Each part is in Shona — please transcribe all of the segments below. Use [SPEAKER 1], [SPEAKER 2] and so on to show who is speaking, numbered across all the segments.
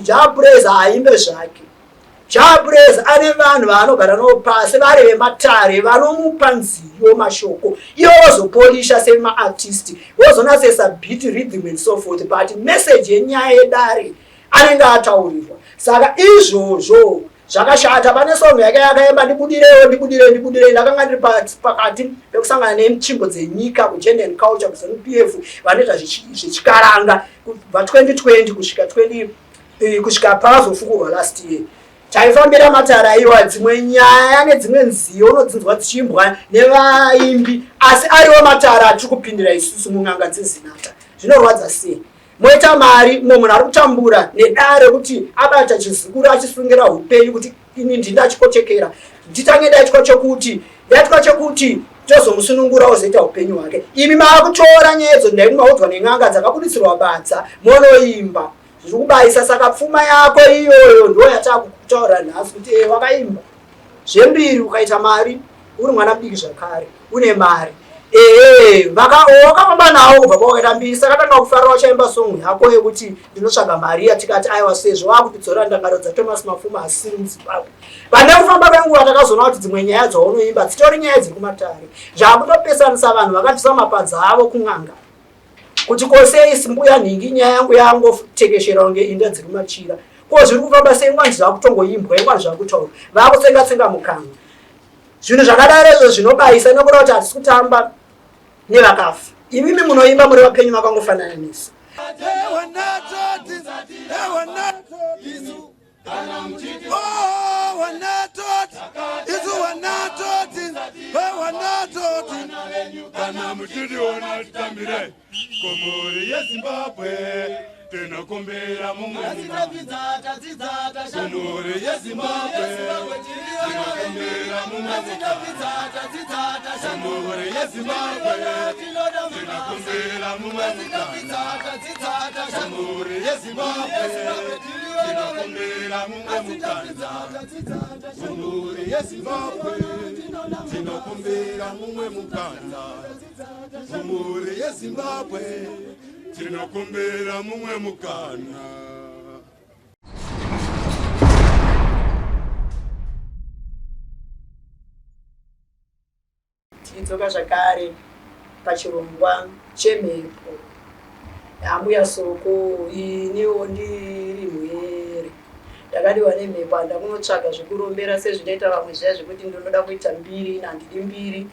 [SPEAKER 1] Jah Prayzah haimbe zvake. Jah Prayzah ane vanhu vaanogara navo pasi vari vematare vanomupa nziyo mashoko ivo vozopolisha semaartist vozonasesa beat rhythm and so forth but message yenyaya yedare anenge ataurirwa saka izvozvo zvakashata pane song yake yakaimba ndibudirewo ndibudirei ndibudirei ndakanga ndiri pakati pekusangana netsvimbo dzenyika kugender and culture kuzanu p f vanoita zvechikaranga kubva 2020 kusvika 20 eh, kusvika pavazofukurwa last year taifambira matare aiwa dzimwe nyaya nedzimwe nziyo unodzinzwa dzichiimbwa nevaimbi asi ariwo matare atiri kupindira isusu mun'anga dzezinata zvinorwadza sei moita mari mumwe munhu ari kutambura nedare kuti abata chizukuru achisungira upenyu kuti ini ndini ndachikochekera nditange ndaitwa chokuti ndaitwa chokuti tozomusunungura ozoita upenyu hwake imi maakutora nyaya idzo ndaini maudzwa nen'anga dzakabudisirwa badza monoimba zviri kubayisa saka pfuma yako iyoyo ndo yatakutaura nhasi kuti e wakaimba zvembiri ukaita mari uri mwana mudiki zvakare une mari ehe wakafamba nawo kubva pawakaita mbiri saka tanga kufarira uchaimba song yako yekuti ndinotsvaga mari yatikati aiwa sezvo wakutidzora ndangaro dzathomas mafuma asiri muzimbabwe pane kufamba kwenguva takazoona kuti dzimwe nyaya dzaunoimba dzitori nyaya dziri kumatare zvakutopesanisa vanhu vakabvisa mapadza avo kun'anga kuti ko sei mbuya nhingi nyaya yangu yangotekeshera kunge inda dziri machira ko zviri kufamba sei ngwani zvakutongoimbwa ingwani zvakutaura vakutsenga tsenga mukanwa zvinhu zvakadaro izvo zvinobayisa nokuda kuti hatisi kutamba nevakafa imimi munoimba muri vapenyu makangofanana nesu
[SPEAKER 2] Kana muchitiona titambire kumhuri yeZimbabwe tinokumbira mumwe kumhuri yeZimbabwe tinokumbira mumwe kumhuri yeZimbabwe tinokumbira mumwe kumhuri yeZimbabwe tinokumbira mumwe mukana kumhuri yeZimbabwe tinokumbira mumwe mukana kumhuri yeZimbabwe tinokumbira mumwe mukana.
[SPEAKER 1] Tichidzoka zvakare pachirongwa chemhepo yaambuya Soko, iniwo ndiri mhere ndakadiwa nemhepo handa kunotsvaga zvekurombera sezvinoita vamwe zviya zvekuti ndinoda kuita mbiri ini handidi mbiri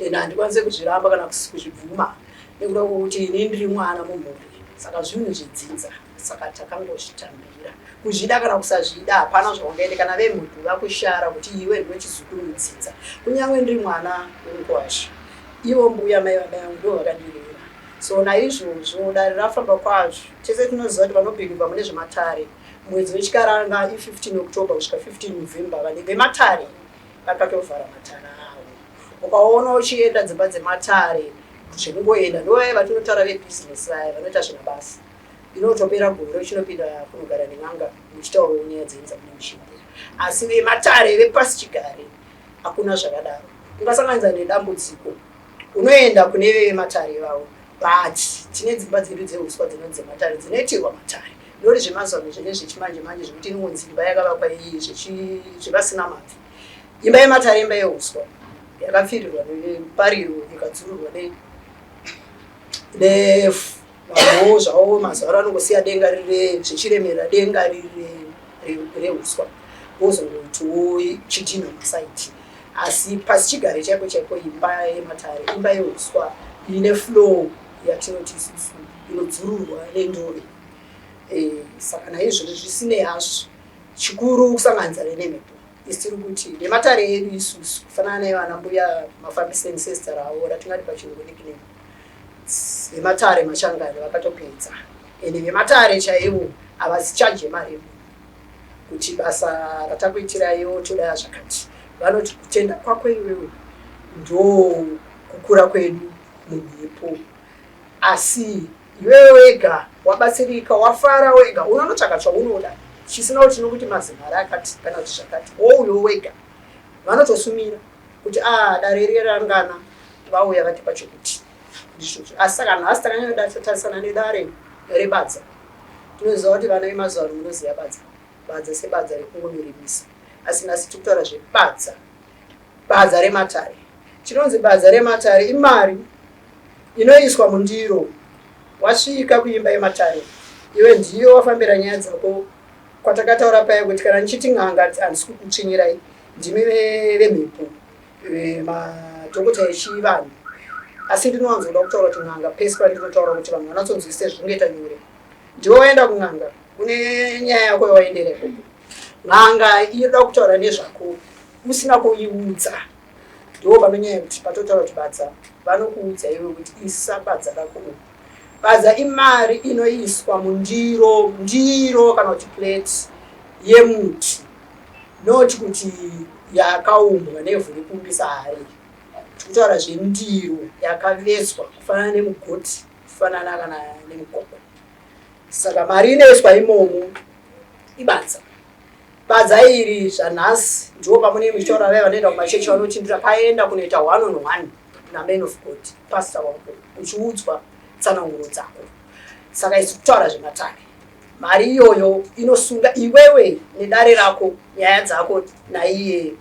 [SPEAKER 1] and handikwanise kuzviramba kana kuzvibvuma nekuda kwekuti ini ndiri mwana mumhuri saka zvinhu zvedzinza saka takangozvitambira kuzvida kana kusazvida hapana zvaungaite kana vemhuri vakushara kuti iwe ndiwe chizukuru mudzinza kunyange ndiri mwana wemukwasha ivo mbuya mai baba yangu ndivo vakandirera so naizvozvo dare rafamba kwazvo tese tinoziva kuti vanobhilivha mune zvematare mwedzi wechikaranga i15 October kusvika 15 November vane vematare vakatovhara matare avo ukaona uchienda dzimba dzematare zvekungoenda ndovaya vatinotaura vebhizinesi vaya vanoita zvina basa inotopera gore uchinopinda kunogara nen'anga muchitaurawo nyaya dzenyu dzamunenge muchiimbira asi vematare vepasi chigare hakuna zvakadaro ungasanganidza nedambudziko unoenda kune vematare ivavo but tine dzimba dzedu dzeuswa dzinonzi dzematare dzinoitirwa matare nori zvemazuva zvine zvechimanje manje zvekuti inonzi imba yakavakwa iyi zvevasina mabvi imba yematare imba yeuswa yakapfirirwa nepariro ikadzururwa nevhu vanhuwo zvavo mazuva ano anongosiya denga riri zvichiremera denga riri reuswa wozongoitiwo chidhinha masaiti asi pasi chigare chaiko chaiko imba yematare imba yeuswa ine flow yatinoti isusu inodzururwa nendove e, saka naizvozvo zvisinei hazvo chikuru kusanganisa nenemhepo isu tiri kuti nematare edu isusu kufanana nevana mbuya mafambise ancestor avo ratingati pachirungu nickname vematare machangani vakatopedza ende vematare chaivo havazichaje mari kuti basa ratakuitiraiwo toda zvakati vanoti kutenda kwako iwewe ndo kukura kwedu mumhepo asi iwewe wega wabatsirika wafara wega unonotsvaka chaunoda chisina kuti nokuti mazimari akati kana kuti zvakati wouyo wega vanotosumira kuti a ah, dare iri rangana vauya vatipa chokuti ndizvozvo asi saka nhasi takanyanya tarisana nedare rebadza. Tinoziva kuti vana vemazuva ano munoziva badza, badza sebadza rekungonorimisa, asi nhasi tiri kutaura zvebadza, badza rematare. Chinonzi badza rematare imari inoiswa mundiro wasvika kuimba yematare, iwe ndiyo wafambira nyaya dzako. Kwatakataura paya kuti kana ndichiti n'anga handisi kukutsvinyirai, ndimi vemhepo, madhokota echivanhu, asi ndinowanzoda kutaura kuti n'anga pese pandinotaura kuti vanhu vanatsonzwisise zvingoita nyore. Ndiwe waenda kun'anga, une nyaya yako yawaendera ikoko. N'anga inoda kutaura nezvako usina kuiudza, ndo panonyanya kuti patotaura kuti badza, vanokuudza iwe kuti isa badza rako uku. Badza imari inoiswa mundiro, ndiro kana kuti plate yemuti, not kuti yakaumbwa nevhu rekuumbisa hari. Tikutaura zvendiro yakavezwa kufanana nemugoti, kufanana kana nemukoko. Saka mari inoiswa imomo ibadza. Badza iri zvanhasi ndiwo pamune muchitaura vaya vanoenda kumachechi vanoti ndakaenda kunoita one on one naman of God, pastor wako, uchiudzwa tsananguro dzako. Saka isu kutaura zvematare, mari iyoyo inosunga iwewe nedare rako, nyaya dzako naiye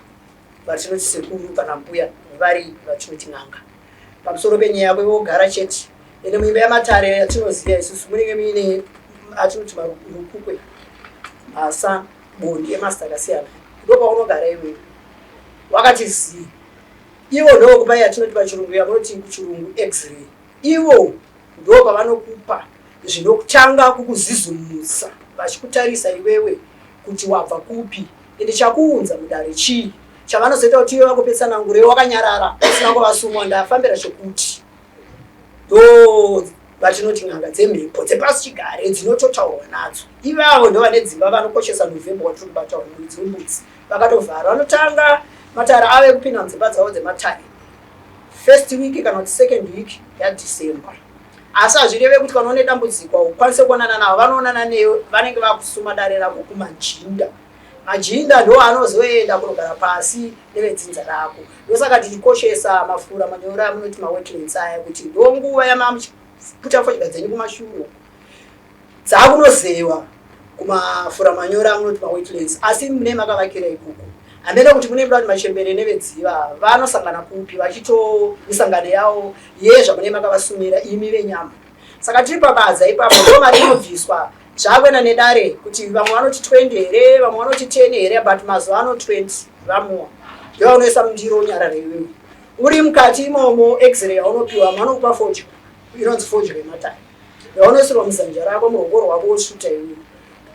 [SPEAKER 1] vatinoti sekuru kana mbuya vari vatinoti n'anga pamusoro penyaya yako, iwe wogara chete. Ende muimba yamatare yatinoziva isusu munenge muine atinoti marukukwe, mhasa, bondi emazita akasiyana, ndo paunogara iwewe wakati zii. Ivo ndokupa yatinoti pachirungu yamunoti kuchirungu x-ray. Ivo ndo pavanokupa zvinotanga kukuzizumutsa vachikutarisa iwewe kuti wabva kupi ende chakuunza mudare chii, chavanozoita kuti iwe vakupe tsananguro iwe wakanyarara usina kuvasumwa ndafambira chokuti. Ndo vatinoti n'anga dzemhepo dzepasi chigare dzinototaurwa nadzo. Ivavo ndo vane dzimba vanokoshesa November watiri kubata mwedzi wembudzi, vakatovhara. Vanotanga matare ave kupinda mudzimba dzavo dzematare first week kana kuti second week yaDecember. Asi hazvireve kuti kana une dambudziko ukwanise kuonana navo, vanoonana newe vanenge vakusuma dare rako kumajinda. Majinda ndo anozoenda kunogara pasi nevedzinza rako. Ndosaka tichikoshesa mafura manyoro amunoti mawetlands aya, kuti ndo nguva yamamuchiputa fodya dzenyu kumashure dzakunozewa kumafura manyoro amunoti mawetlands, asi mune makavakira ikoko. Hamene kuti mune muda kuti machembere nevedziva vanosangana kupi vachito misangano yavo yezvamune makavasumira imi venyama. Saka tiri pabadza ipapo, ndo mari inobviswa zvakuenda nedare, kuti vamwe vanoti 20 here, vamwe vanoti 10 here, but mazuva ano 20 vamuwa ndo vanoisa mundiro unyarare iwewe uri mukati imomo. X-ray yaunopiwa, vamwe vanokupa fodya, inonzi fodya yematare, yaunoisirwa muzanja rako, muruoko rwako, wosvuta iwewe.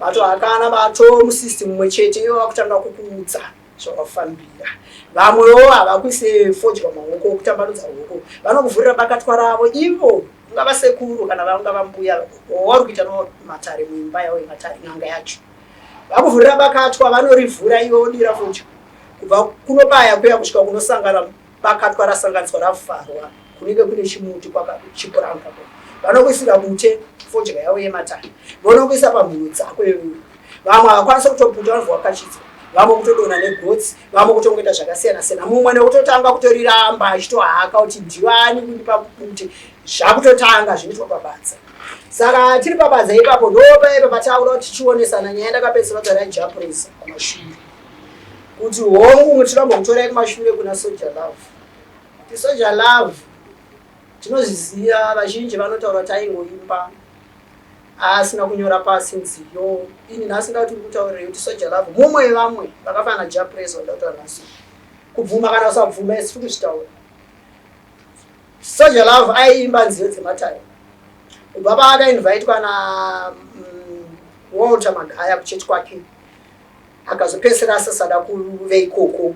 [SPEAKER 1] Bato hakana bato musystem mumwe chete, ivo vakutanga kukuudza zvawafambira. Vamwewo havakuise fodya maoko, kutambanudza ruoko, vanokuvhurira bakatwa ravo ivo, ungava sekuru kana vangava mbuya wauri kuita no matare muimba yavo yematare. N'anga yacho vakuvhurira bakatwa, vanorivhura, iwe wodira fodya kubva kunobaya kuya kusvika kunosangana bakatwa rasanganiswa ravharwa, kunenge kune chimuti chipuranga. Vanokuisira bute, fodya yavo yematare, vonokuisa pamhuno dzako iwewe. Vamwe havakwanisa kutoputa, vanobva vakachidzwa, vamwe kutodonha negotsi, vamwe kutongoita zvakasiyana siyana, mumwe nekutotanga kutoriramba achitohaka kuti ndivani kundipa bute. Zvakutotanga zvinoitwa pabadza. Saka tiri pabadza ipapo, ndopaipa patakuda kuti tichionesana nyaya. Ndakapedzisira kutaura Jah Prayzah kumashure kuti hongu tinoda kumashure kuna Soul Jah Love. Kuti Soul Jah Love tinozviziva, vazhinji vanotaura kuti aingoimba asina kunyora pasi nziyo. Ini nhasi ndati kutaurira kuti Soul Jah Love mumwe wevamwe vakafanana Jah Prayzah vandataura nhasi. Kubvuma kana usabvuma, isi tiri kuzvitaura. Soul Jah Love aiimba nziyo dzematare kubva paakainvaitwa naWalter Magaya kuchechi kwake. Akazopedzisira asasada kuve ikoko.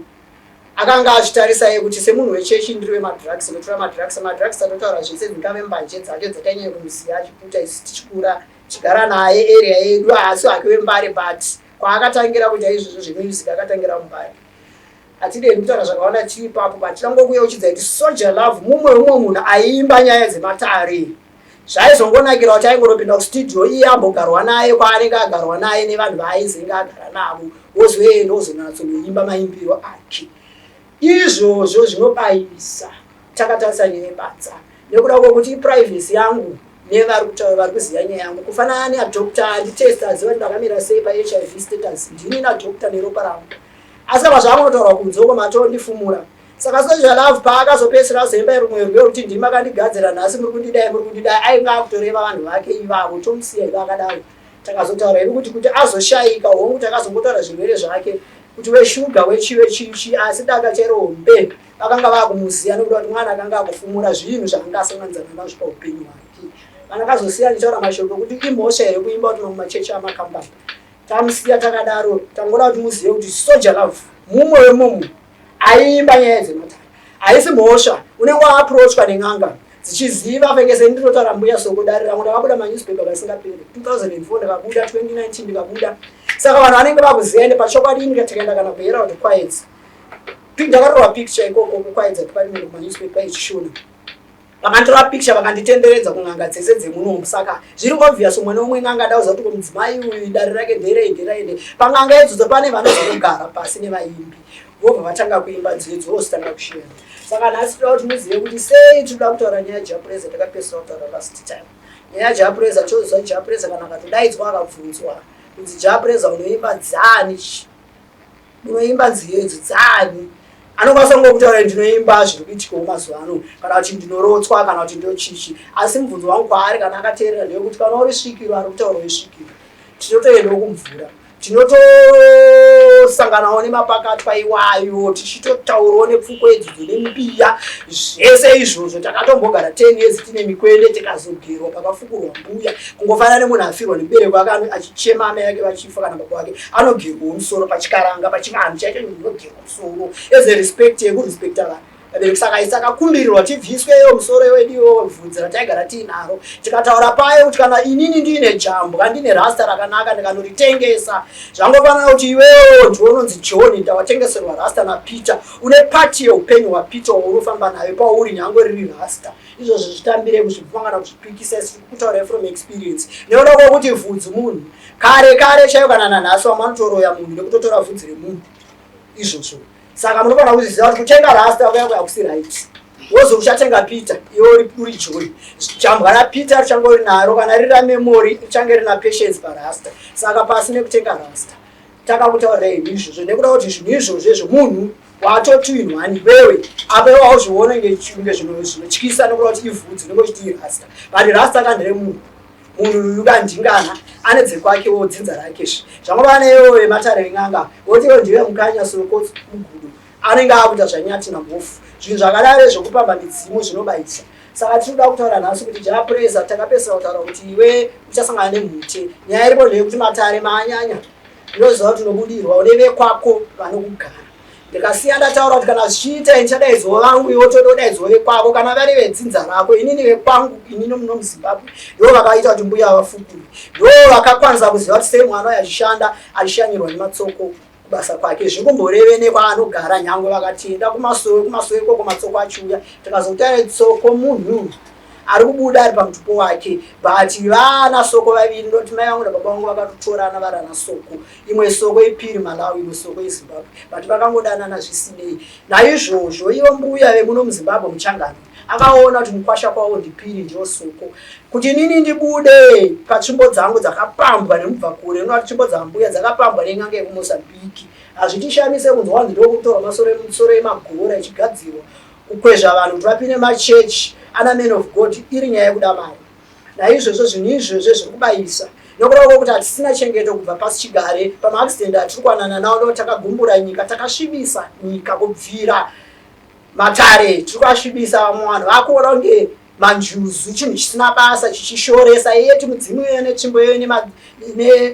[SPEAKER 1] Akanga azvitarisa iye kuti semunhu wechechi ndiri wemadrugs, ndotora madrugs. Madrugs atotaura zvese, dzingave mbanje dzake dzatainyanya kumuziva achiputa isu tichikura tichigara naye area yedu, asi hake wembare, but kwaakatangira kuita izvozvo zvemusic akatangira mumbare. Hatidei kutaura zvakawanda tiri ipapo, but tinangokuyeuchidza kuti Soul Jah Love mumwe umwe munhu aiimba nyaya dzematare. Zvaizongonakira kuti aingonopinda kustudio iye ambogarwa naye kwaanenge agarwa naye nevanhu vaaizenge agara navo, wozoenda wozonatsonoimba maimbiro ake. Izvozvo zvinobayisa takatarisa nyaya yebadza nekuda kwokuti iprivacy yangu. Nevari kutaura vari kuziva nyaya yangu, kufanana neadoctor anditesta aziva kuti ndakamira sei paHIV status, ndini nadoctor neropa rangu. Asi apa zvamunotaura kunze uko matondifumura. Saka Soul Jah Love paakazopedzisira azoimba rumwe rwiyo rwekuti ndimi makandigadzira nhasi muri kundidai muri kundidai, ainge akutoreva vanhu vake ivavo. Tomusiya ivo akadaro. Takazotaura hedu kuti azoshaika, hongu takazongotaura zvirwere zvake kuti weshuga wechi wechichi, asi daka chero hombe vakanga vakumuziva nekuda kuti mwana akanga akufumura zvinhu zvaanga asanganidzana nazvo paupenyu hwake. Kana akazosiya ndichitaura mashoko ekuti imhosva here kuimba kuti mamwe machechi amakambani. Tamusiya takadaro, tangoda kuti muzive kuti Soul Jah Love mumwe wemumwe aiimba nyaya dzematare. Haisi mhosva, unenge waapproachwa nen'anga dzichiziva vengese. Ndinotaura mbuya Soko dare rangu ndakabuda manewspaper kasingaperi 2004 ndikabuda 2019 ndikabuda, saka vanhu vanenge vakuziva. Ende pachokwadi ini tikaenda kana kuHerald, Kwaedza, ndakatorwa picture ikoko kuKwaedza department of manewspaper echiShona. Vakanditora picture, vakanditenderedza kun'anga dzese dzemunomu. Saka zviri obvious, umwe neumwe n'anga ndauza kuti mudzimai uyu dare rake nderei nderei. Pan'anga idzodzo pane vanozogara pasi nevaimbi, vobva vatanga kuimba nziyo dzozotanga kushera. Saka nhasi toda kuti muzive kuti sei tinoda kutaura nyaya yaJah Prayzah. Takapedzisira kutaura last time nyaya yaJah Prayzah. Toziva Jah Prayzah kana akatodaidzwa akabvunzwa kunzi, "Jah Prayzah, unoimba dzani? Unoimba nziyo idzi dzani?" anokwanisa kungokutaura, "Ndinoimba zviri kuitikawo mazuva ano," kana kuti, "Ndinorotswa," kana kuti, "Ndochichi." Asi mubvunzo wangu kwaari kana akateerera ndeyekuti kana uri svikiro ari kutaura wesvikiro, tinotoendawo kumvura, tinotosanganawo nemapakatwa iwayo, tichitotaurawo nepfuko idzodzo nembiya, zvese izvozvo. Takatombogara 10 years tine mikwende, tikazogerwa pakafukurwa mbuya. Kungofanana nemunhu afirwa nemubereki wake achichema amai ake vachifa kana baba wake, anogerwawo musoro pachikaranga, pachivanhu chaicho unogerwa musoro as a respect yekurespekta vanhu vabereki. Saka isi takakumbirirwa tibvisweyo musoro wedu iwowo, bvudzi rataigara tiinaro. Tikataura payo kuti kana inini ndiine jambwa, ndine rasta rakanaka, ndikanoritengesa, zvangofanana kuti iwewo ndiwe unonzi John, ndawatengeserwa rasta naPeter, une part yeupenyu hwaPeter waunofamba nayo pauri, nyange riri rasta. Izvozvo zvitambire kuzvibvuma kana kuzvipikisa, isi kutaura from experience, nekuda kwokuti vhudzi munhu kare kare chaiyo kana nanhasi vamwe vanotoroya munhu nekutotora vhudzi remunhu izvozvo. Saka munofanira kuzviziva kuti kutenga rasta kuya kuya kusi right. Wozo uchatenga Peter, iwe uri John, jambwa raPeter richangori naro kana riri ramemory, richange rina Patience parasta. Saka pasi nekutenga rasta. Takakutaurirai izvozvo nekuda kuti zvinhu izvozvo izvo munhu watotuinwani wewe apa iwe wauzviona kunge zvinotyisa nekuda kuti ivhudzi nekuti irasta, but rasta kanderemunhu. Munhu uyu kandingana ane dzekwakewo dzinza rakezve, zvangova neiwo vematare en'anga votiwo ndive mukanya Soko mugudo anenge akuita zvanyati namhofu. Zvinhu zvakadaro zvekupamba midzimu zvinobaisa. Saka tinoda kutaura nhasi kuti Jah Prayzah, takapedzisira kutaura kuti iwe uchasangana nemhute. Nyaya iripo ndeyekuti matare maanyanya. Ndinoziva kuti unobudirwa, une vekwako vanokugara. Ndikasiya ndataura kuti kana zvichiita ndichadaidzwa vangu, iwe tododaidzwa vekwako kana vari vedzinza rako. Inini vekwangu inini muno muZimbabwe ndo vakaita kuti mbuya vafukure, ndo vakakwanisa kuziva kuti sei mwana uyu achishanda, achishanyirwa nematsoko kubasa kwake, zviri kumboreve nekwaanogara. Nyange vakatienda kumasowe, kumasowe ikoko matsoko achiuya. Tikazokutaura tsoko munhu ari kubuda ari pamutupo wake, but vana Soko vaviri, ndoti mai vangu nababa vangu vakatotorana vari ana Soko. Imwe Soko ipiri Malawi, imwe Soko iZimbabwe, but vakangodanana zvisinei. Naizvozvo ivo mbuya vemuno muZimbabwe muchangano akaona kuti mukwasha kwavo ndipiri, ndiyo Soko. Kuti inini ndibude patsvimbo dzangu dzakapambwa nemubva kure, unoti tsvimbo dzambuya dzakapambwa nen'anga yekuMozambiki, hazvitishamise kunzwa wanzi ndokutorwa masoro emagora echigadzirwa kukwezva vanhu kuti vapinde machechi ana man of God, iri nyaya yekuda mari. Naizvozvo zvinhu izvozvo zviri kubayisa nokuda kwokuti hatisina chengeto kubva pasi chigare. Pamaaccident atiri kuwanana nawo, ndo takagumbura nyika, takasvibisa nyika kubvira matare tiri kuasvibisa. Vamwe vanhu vakuona kunge manjuzu chinhu chisina basa, chichishoresa yeti mudzimu iyoyo netsvimbo iyoyo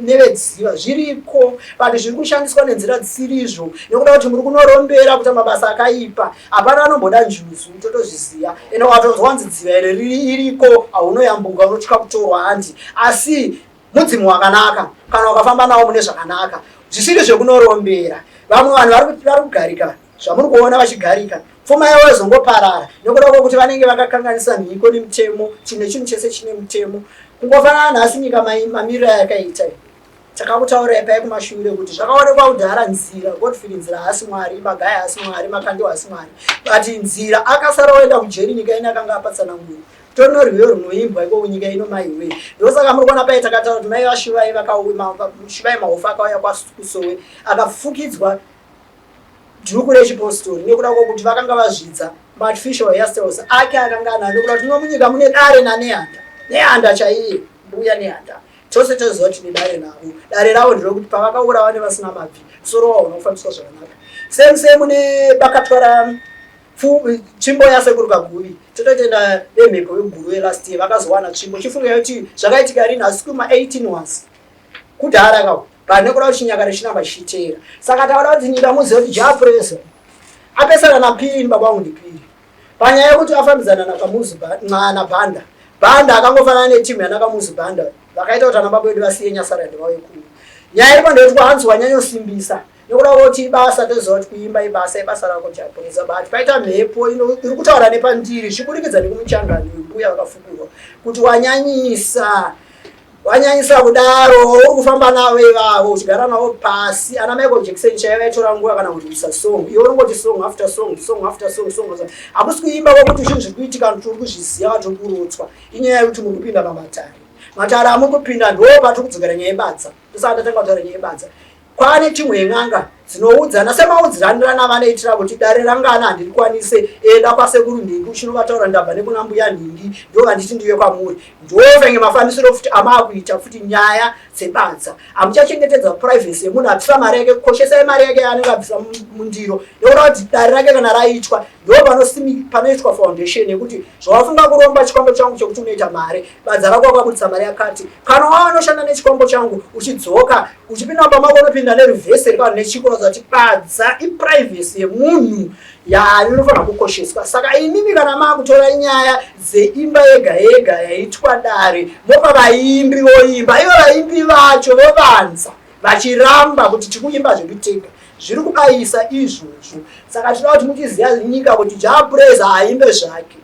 [SPEAKER 1] nevedziva zviriko, but zviri kushandiswa nenzira dzisirizvo nekuda kuti muri kunorombera kuita mabasa akaipa. Hapana anomboda njuzu, totozviziva. Ende watonzwa wanzi dziva iri riri iriko, haunoyambuka, unotya kutorwa handi. Asi mudzimu wakanaka kana ukafamba nawo mune zvakanaka, zvisiri zvekunorombera. Vamwe vanhu vari kugarika zvamuri kuona vachigarika, pfuma yavo yozongoparara nekuda kwokuti vanenge vakakanganisa mhiko nemutemo. Chinhu chinhu chese chine mutemo. Kungofanana nhasi nyika mamiriro ayakaita, takakutaurirai pai kumashure kuti zvakaonekwa kudhara Nzira, Godfrey Nzira haasi Mwari, Magaya haasi Mwari, Makandiwa haasi Mwari, but Nzira akasara oenda kujeri. Nyika ine akanga apatsananguro. Torino rwiyo runoimbwa iko kunyika ino maiwee. Ndosaka muri kuona paye takataura kuti mai vaShuvai vakauya, Mahofa akauya kwaKusowe akafukidzwa dhuku rechipostori nekuda kwokuti vakanga vazvidza maartificial hairstyles ake akanga anayo nekuda kuti muno munyika mune dare naNehanda. Nehanda chaiye, mbuya Nehanda. Tose toziva kuti nedare navo. Dare ravo nderekuti pavakaurawa nevasina mabvi, musoro wavo unofambiswa zvakanaka. Same same nebakatwa ra tsvimbo yasekuru Kaguvi. Tototenda vemhepo yeGuruve last year vakazowana tsvimbo. Chifunga kuti zvakaitika rini asi kuma 18 once. Kudhara kako. Pane kuda kuti chinyakare chinamba chichiteera. Saka takuda kuti nyika muzive kuti Jah Prayzah apesana naPiri baba vangu ndiPiri. Panyaya yekuti afambidzana naKamuzu naBhanda. Bhanda akangofanana netimu yana Kamuzu Bhanda vakaita kuti ana baba vedu vasiye Nyasaland vauye kuno. Nyaya iripo ndeyekuti hanzi wanyanyosimbisa nekuda kwekuti ibasa toziva kuti kuimba ibasa ibasa rako Jah Prayzah but paita mhepo iri kutaura nepandiri zvichiburikidza nekumuchangani wembuya vakafukurwa kuti wanyanyisa wanyanyisa kudaro uri kufamba navo ivavo uchigara navo pasi ana Michael Jackson chaivo vaitora nguva kana kureleasa song iwe unongoti song after song, song after song, song after hakusi kuimba kwekuti zvinhu zviri kuitika tiri kuzviziva vatiri kurotswa inyaya yekuti muri kupinda pamatare matare amuri kupinda ndo patiri kudzokera nyaya yebadza ndosaka ndatanga kutaura nyaya yebadza Kwaane timu yen'anga dzinoudzana semaudziranirana avanoitira kuti dare rangana handirikwanise enda kwasekuru nhingi uchinovataura ndabva nekuna mbuya nhingi ndo vanditi ndive kwamuri ndovenge mafambisiro futi amaakuita futi nyaya dzebadza hamuchachengetedza privacy yemunhu abvisa mari yake koshesai mari yake yaanenge abvisa mundiro nekuda kuti dare rake kana raitwa ndo panoitwa foundation yekuti zvawafunga kuromba chikwambo changu chekuti unoita mari badza rako wakabudisa mari yakati kana wava unoshanda nechikwambo changu uchidzoka uchipinda mumba mako unopinda nerivhesi rikava nechikuratidza kuti badza iprivacy yemunhu yainofanira kukosheswa saka imimi kana makutora nyaya dzeimba yega yega yaitwa dare mopa vaimbi voimba ivo vaimbi vacho vovanza vachiramba kuti tikuimba zvedu tega zviri kubayisa izvozvo saka tinoda kuti muchiziva nyika kuti Jah Prayzah aimbe zvake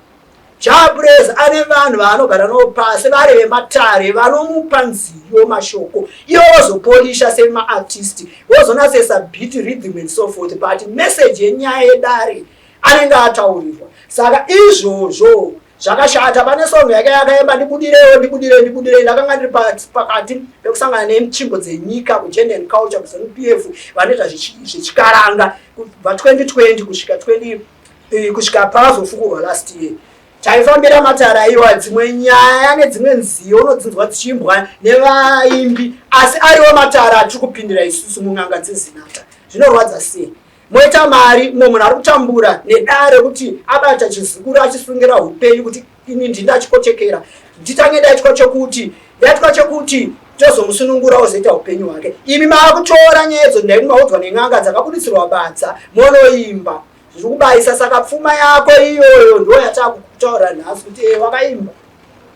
[SPEAKER 1] Jah Prayzah ane vanhu vaanogara navo pasi vari vematare vanomupa nziyo mashoko ivo vozopolisha semaartist vozonasesa beat rhythm and so forth but message yenyaya yedare anenge ataurirwa saka izvozvo zvakashata pane song yake yakaimba ndibudirewo ndibudire ndibudire ndakanga ndiri pakati pekusangana netsvimbo dzenyika kugender and culture kuZanu PF vanoita zvechikaranga kubva 2020 kusvika 20 kusvika pavazofukurwa last year taifambira matare aiwa dzimwe nyaya nedzimwe nziyo unodzinzwa dzichiimbwa nevaimbi asi ariwo matare atiri kupindira isusu mun'anga dzezinata zvinorwadza sei moita mari mumwe munhu ari kutambura nedare kuti abata chizukuru achisungira upenyu kuti ini ndindachikochekera nditange ndaitwa chokuti ndaitwa chokuti tozomusunungura ozoita upenyu hwake imi maakutora nyaya idzo ndaini maudzwa nen'anga dzakabudisirwa badza monoimba zviri kubayisa saka pfuma yako iyoyo ndo yatakutaura nhasi kuti e wakaimba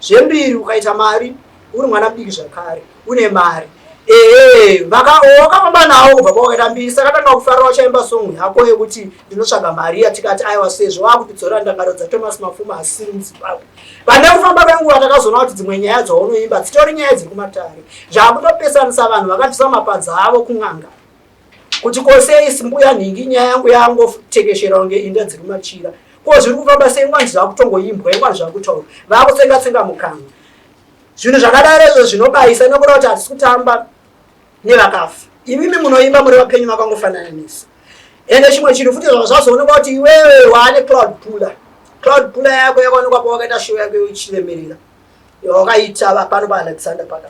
[SPEAKER 1] zvembiri ukaita mari uri mwana mudiki zvakare une mari ehe wakafamba nawo kubva kwawakaita mbiri saka tanga kufarira uchaimba song yako yekuti ndinotsvaga mari yatikati aiwa sezvo wakutidzora ndangaro dzaThomas Mapfumo asiri muZimbabwe pane kufamba kwenguva takazoona kuti dzimwe nyaya dzaunoimba dzitori nyaya dziri kumatare zvakutopesanisa vanhu vakabvisa mapadza avo kun'anga kuti kosei mbuya nhingi nyaya yangu yangotekeshera kunge inda dziri machira ko zviri kufamba sei ngwani zvakutongoimbwa ingwani zvakutaura vakutsenga tsenga mukanwa zvinhu zvakadaro izvo zvinobayisa nekuda kuti hatisi kutamba nevakafa imimi munoimba muri vapenyu makangofanana nesu ende chimwe chinhu futi zvazoonekwa kuti iwewe waane crowd puller crowd puller yako yakaonekwa pawakaita show yako ichiremerera wakaita pano paAlexander paka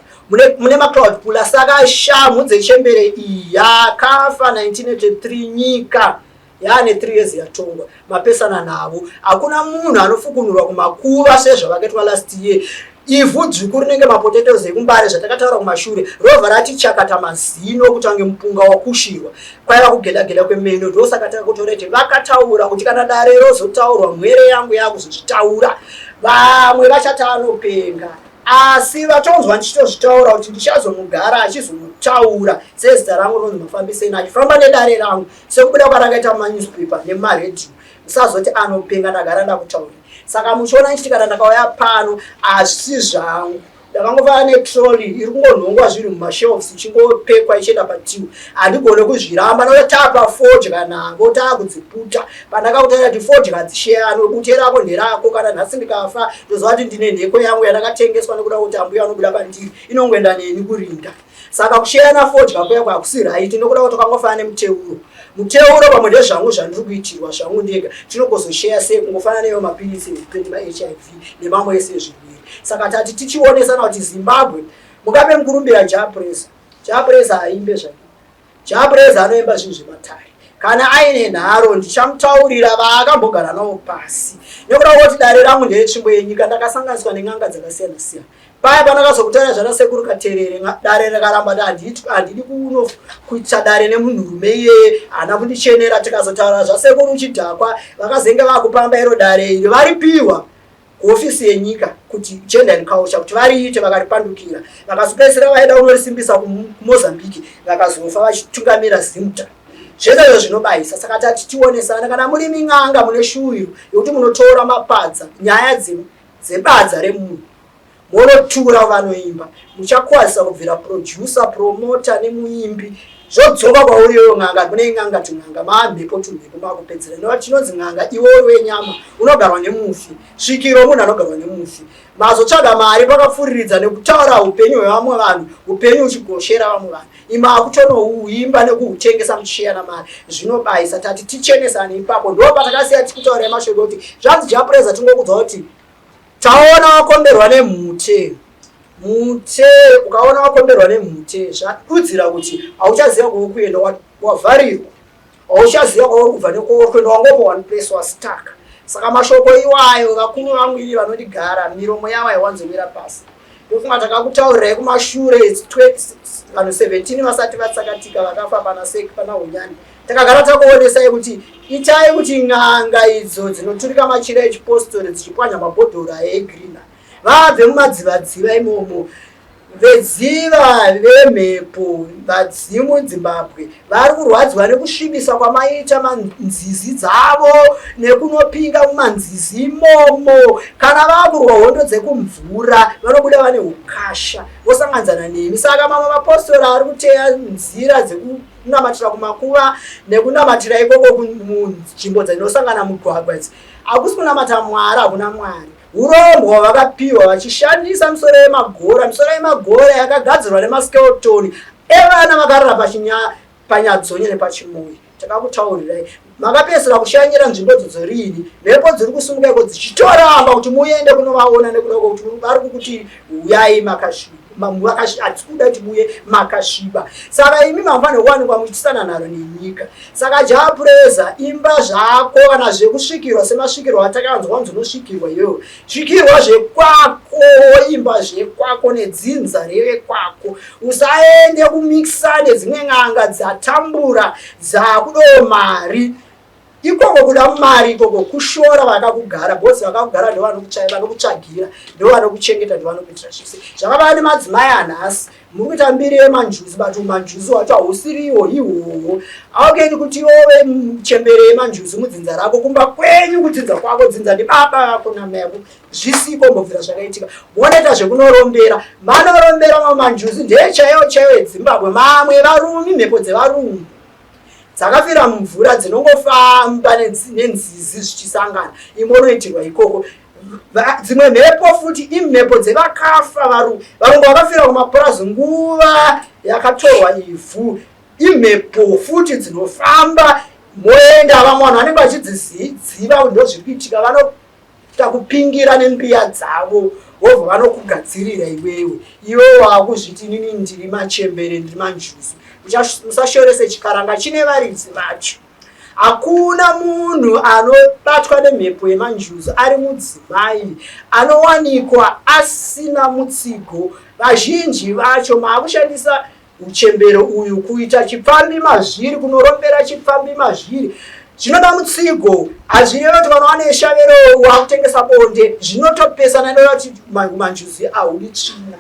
[SPEAKER 1] mune macrowd puller saka shamhu dzechembere iyi yakafa 1983 nyika yaane 3 years yatongwa mapesana navo hakuna munhu anofukunurwa kumakuva sezvavakaitwa last year ivhu dzvuku rinenge mapotatoes ekuMbare zvatakataura kumashure rovha rati chakata mazino kutange mupunga wakushirwa kwaiva kugeda-geda kwemeno ndosaka takakutorete vakataura kuti kana dare rozotaurwa mwere yangu yakuzozvitaura vamwe vachati anopenga asi vatonzwa ndichitozvitaura kuti ndichazomugara achizonotaura sezita rangu rinonzi Mafambiseni achifamba nedare rangu sekubuda kwarakaita mumanewspaper nemumaredhiyo musazoti anopenga ndagara ndakutaurira saka muchiona ndichiti kana ndakauya pano hazvisi zvangu. Ndakangofanana netrolley iri kungonhongwa zvinhu mumashelves ichingopekwa ichienda patiw. Handigone kuzviramba nokuti tapa fodya navo taakudziputa. Pandakakutaura kuti fodya hadzisheyani, bute rako nderako. Kana nhasi ndikafa ndoziva kuti ndine nheko yangu yandakatengeswa nekuda kuti ambuya vanobuda pandiri inongoenda neni kurinda. Saka kusheyana fodya kuya kwakusi right nekuda kuti kwakangofanana nemuteuro. Muteuro pamwe ndezvangu zvandiri kuitirwa zvangu ndega tinogozosheya sei kungofanana neyo mapiritsi emaHIV nemamwe ese ezvirwere. Saka tati tichionesana kuti Zimbabwe mukape mukurumbira Jah Prayzah. Jah Prayzah haimbe zvake. Jah Prayzah anoimba zvinhu zvematare. Kana aine nharo ndichamutaurira vaakambogara navo pasi. Nekuda kwekuti dare rangu nderetsvimbo yenyika ndakasanganiswa nen'anga dzakasiyana siyana. Paya pandakazokutaura zvana sekuru Katerere dare rakaramba kuti handidi kuno kuita dare nemunhurume iyeye haana kundichenera tikazotaura zvasekuru Chidhakwa vakazenge vakupamba iro dare iri varipiwa kuhofisi yenyika kuti gender and culture kuti variite vakaripandukira vakazopedzisira vaida kunorisimbisa kuMozambique vakazofa vachitungamira Zimta zvese izvo zvinobayisa saka tati tionesana kana muri min'anga mune shuwiro yekuti munotora mapadza nyaya dzebadza remunhu monotura vanoimba muchakwazisa kubvira producer promoter nemuimbi zvodzoka kwauri iyoyo n'anga kune n'anga tun'anga maamhepo tumhepo makupedzera nekuti chinonzi n'anga iwe uri wenyama unogarwa nemufi svikiro munhu anogarwa nemufi mazotsvaga mari pakapfuriridza nekutaura upenyu hwevamwe vanhu upenyu uchigoshera vamwe vanhu imakutonouimba nekuhutengesa muchisheyana mari zvinobayisa tati tichenesane ipapo ndo patakasiya tikutaura mashoko kuti zvanzi Jah Prayzah tingokudza kuti taona wakomberwa nemhute mute ukaona wakomberwa nemhute zvadudzira kuti hauchaziva kwauri kuenda wavharirwa hauchaziva kwauri kubva nekwauri kuenda wangopo one place wastuck saka mashoko iwayo vakuru vangu ini vanondigara miromo yavo haiwanzowira pasi ndofunga takakutaurirai kumashure vanhu 17 vasati vatsakatika vakafa pana seki pana hunyani takagara takuonesai kuti itai kuti n'anga idzo dzinoturika machira echipostori dzichipwanya mabhodhoro egrina vabve mumadzivadziva imomo vedziva vemhepo vadzimu Zimbabwe vari kurwadziwa nekusvibisa kwamaita manzizi dzavo nekunopinga mumanzizi imomo kana vakurwa hondo dzekumvura vanobuda vane ukasha vosanganidzana nemi saka mamwe mapostori ari kuteya nzira dzekunamatira kumakuva nekunamatira ikoko munzvimbo dzinosangana mugwagwa idzi hakusi kunamata Mwari hakuna Mwari urombwa hwavakapiwa vachishandisa misoro yemagora misoro yemagora yakagadzirwa nemaskeleton evana vakarara panyadzonya nepachimoyi takakutaurirai makapedzisira kushanyira nzvimbo idzodzo riini mhepo dziri kusumuka iko dzichitoramba kuti muende kunovaona nekuda kwekuti vari kukuti huyai makasviba hatisi kuda kuti muye makasviba saka imi mamufanira kuwanikwa muchitisana nharo nenyika saka Jah Prayzah imba zvako kana zvekusvikirwa semasvikirwo atakanzwa kunzi unosvikirwa iwewe svikirwa zvekwako imba zvekwako nedzinza revekwako usaende kumikisa nedzimwe n'anga dzatambura dzakudawo mari ikoko kuda mari ikoko kushora vakakugara bhosi vakakugara ndovanokutsvagira ndovanokuchengeta ndovanokuitira zvese zvakavaa nemadzimai anhasi muri kuita mbiri yemanjuzu but umanjuzu wacho hausiriwo ihoho aukeni kuti ove chembere yemanjuzu mudzinza rako kumba kwenyu kudzinza kwako dzinza ndibaba vako namai yako zvisiko mbobvira zvakaitika monoita zvekunorombera manorombera mamanjuzu ndechaiwo chaiwo edzimbabwe mamwe varumi mhepo dzevarungu dzakafira mumvura dzinongofamba nenzizi zvichisangana imonoitirwa ikoko dzimwe mhepo futi imhepo dzevakafa varungu vakafira kumapurazi nguva yakatorwa ivhu imhepo futi dzinofamba moenda vamwe vanhu vanenge vachidziziva kuti ndozviri kuitika vanoita kupingira nembiya dzavo vobva vanokugadzirira iwewe iwewe waakuzviti inini ndiri machembere ndiri manjuzu musashorese chikaranga chine varidzi vacho hakuna munhu anobatwa nemhepo yemanjuzu ari mudzimai anowanikwa asina mutsigo vazhinji vacho maakushandisa uchembere uyu kuita chipfambi mazviri kunorombera chipfambi mazviri zvinoda mutsigo hazvireve kuti vana vane shavero wakutengesa bonde zvinotopesana inoda kuti manjuzu ahudi tsvina.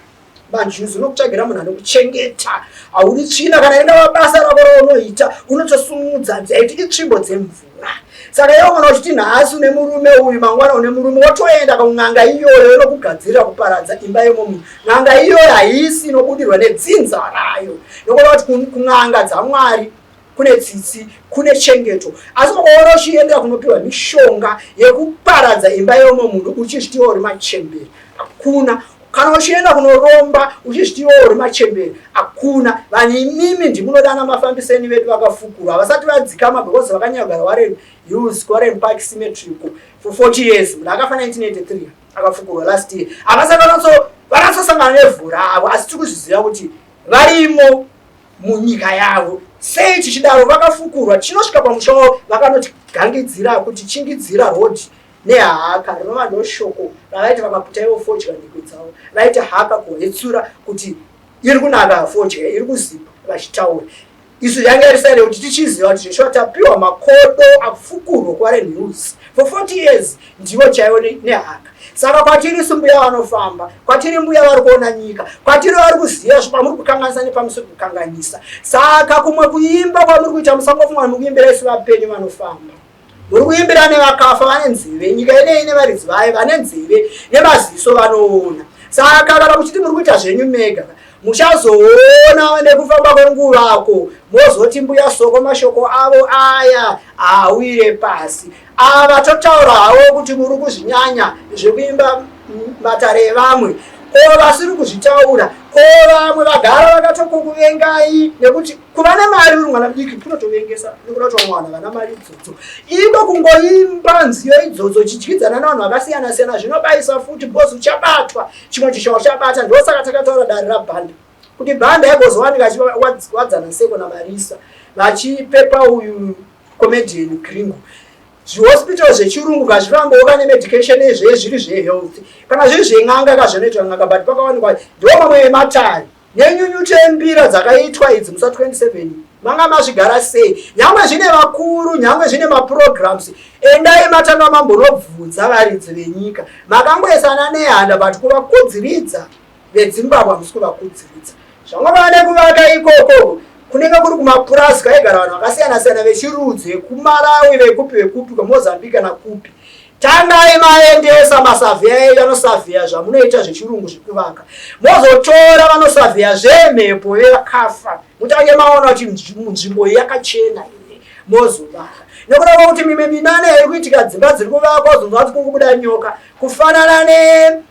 [SPEAKER 1] Manjuzu unokutsvagira munhu anokuchengeta, haudi tsvina. Kana ringava basa rako raunoita, unotosimudza dzaiti itsvimbo dzemvura. Saka iwe kana uchiti nhasi une murume uyu, mangwana une murume, wotoenda kun'anga iyoyo inokugadzirira kuparadza imba yemomunhu. N'anga iyoyo haisi inobudirwa nedzinza rayo, nokuda kuti kun'anga dzaMwari kune tsitsi, kune chengeto. Asi ukaona uchienda kunopiwa mishonga yekuparadza imba yeumwe munhu uchizviti iwe uri machembere, hakuna. Kana uchienda kunoromba uchizviti iwe uri machembere, hakuna. Vanhu imimi ndimunodana mafambiseni vedu vakafukurwa, havasati vadzikama because vakanyanya kugara Warren Hills, Warren Park Cemetery for 40 years. Munhu akafa 1983, akafukurwa last year, havasati vanatsosangana nevhu ravo, asi tiri kuzviziva kuti varimo munyika yavo. Sei tichidaro? Vakafukurwa, tichinosvika pamusha wavo vakanotigangidzira kuti chingidzira rodhi nehaka, rinova ndo shoko ravaiti vakaputa ivo fodya nhikwi dzavo, vaiti haka kuhetsura kuti iri kunaka fodya iri kuzipa vachitaura. Isu yange iri saile kuti tichiziva kuti zveshuwa tapiwa makodo afukurwa kuWarren Hills for 40 years, ndivo chaivo nehaka. Saka kwatiri isu mbuya vanofamba, kwatiri mbuya vari kuona nyika, kwatiri vari kuziva zvepamuri kukanganisa nepamusiri kukanganisa. Saka kumwe kuimba kwamuri kuita, musangofunga muri kuimbira isu vapenyu vanofamba, muri kuimbira nevakafa vane nzeve. Nyika inei nevaridzi vayo vane nzeve nemaziso vanoona. Saka kana muchiti muri kuita zvenyu mega, muchazoona nekufamba kwenguvako mozoti mbuya Soko mashoko avo aya awire pasi. Ava totaura havo kuti muri kuzvinyanya zvekuimba matare evamwe, ko vasiri kuzvitaura, ko vamwe vagara vakatokukuvengai nekuti kuva nemari uri mwana mudiki kunotovengesa, nekuda kuti vamwe vanhu havana mari idzodzo. Iko kungoimba nziyo idzodzo uchidyidzana nevanhu vakasiyana siyana zvinobayisa futi, because uchabatwa chimwe chishawo chabata. Ndosaka takataura dare raBhanda kuti Bhanda yagozowanika achiwadzana seko naMarisa vachipepa uyu comedian Gringo. Zvihospital zvechirungu ngazvifambewo kane medication ezve zviri zvehealth, kana zviri zven'anga kazvinoitwa n'anga, but pakawanikwa ndo mamwe ematare nenyunyuto yembira dzakaitwa idzi musa 27. Manga mazvigara sei? Nyangwe zvine vakuru, nyangwe zvine maprograms, endai matanga mambonobvunza varidzi venyika. Makangoesana nehanda, but kuvakudziridza veDzimbabwe hamusi kuvakudziridza. Zvangova nekuvaka ikoko kunenge kuri kumapurazi kwaigara vanhu vakasiyana siyana, vechirudzi, vekuMalawi, vekupi vekupi, kweMozambique kana kupi. Tangai maendesa masavheya edu anosavheya zvamunoita zvechirungu zvekuvaka, mozotora vanosavheya zvemhepo vevakafa, mutange maona kuti nzvimbo iyi yakachena here, mozovaka. Nekuda kwekuti mimwe minana iri kuitika, dzimba dziri kuvakwa uzonzwa kuti kungobuda nyoka, kufanana ne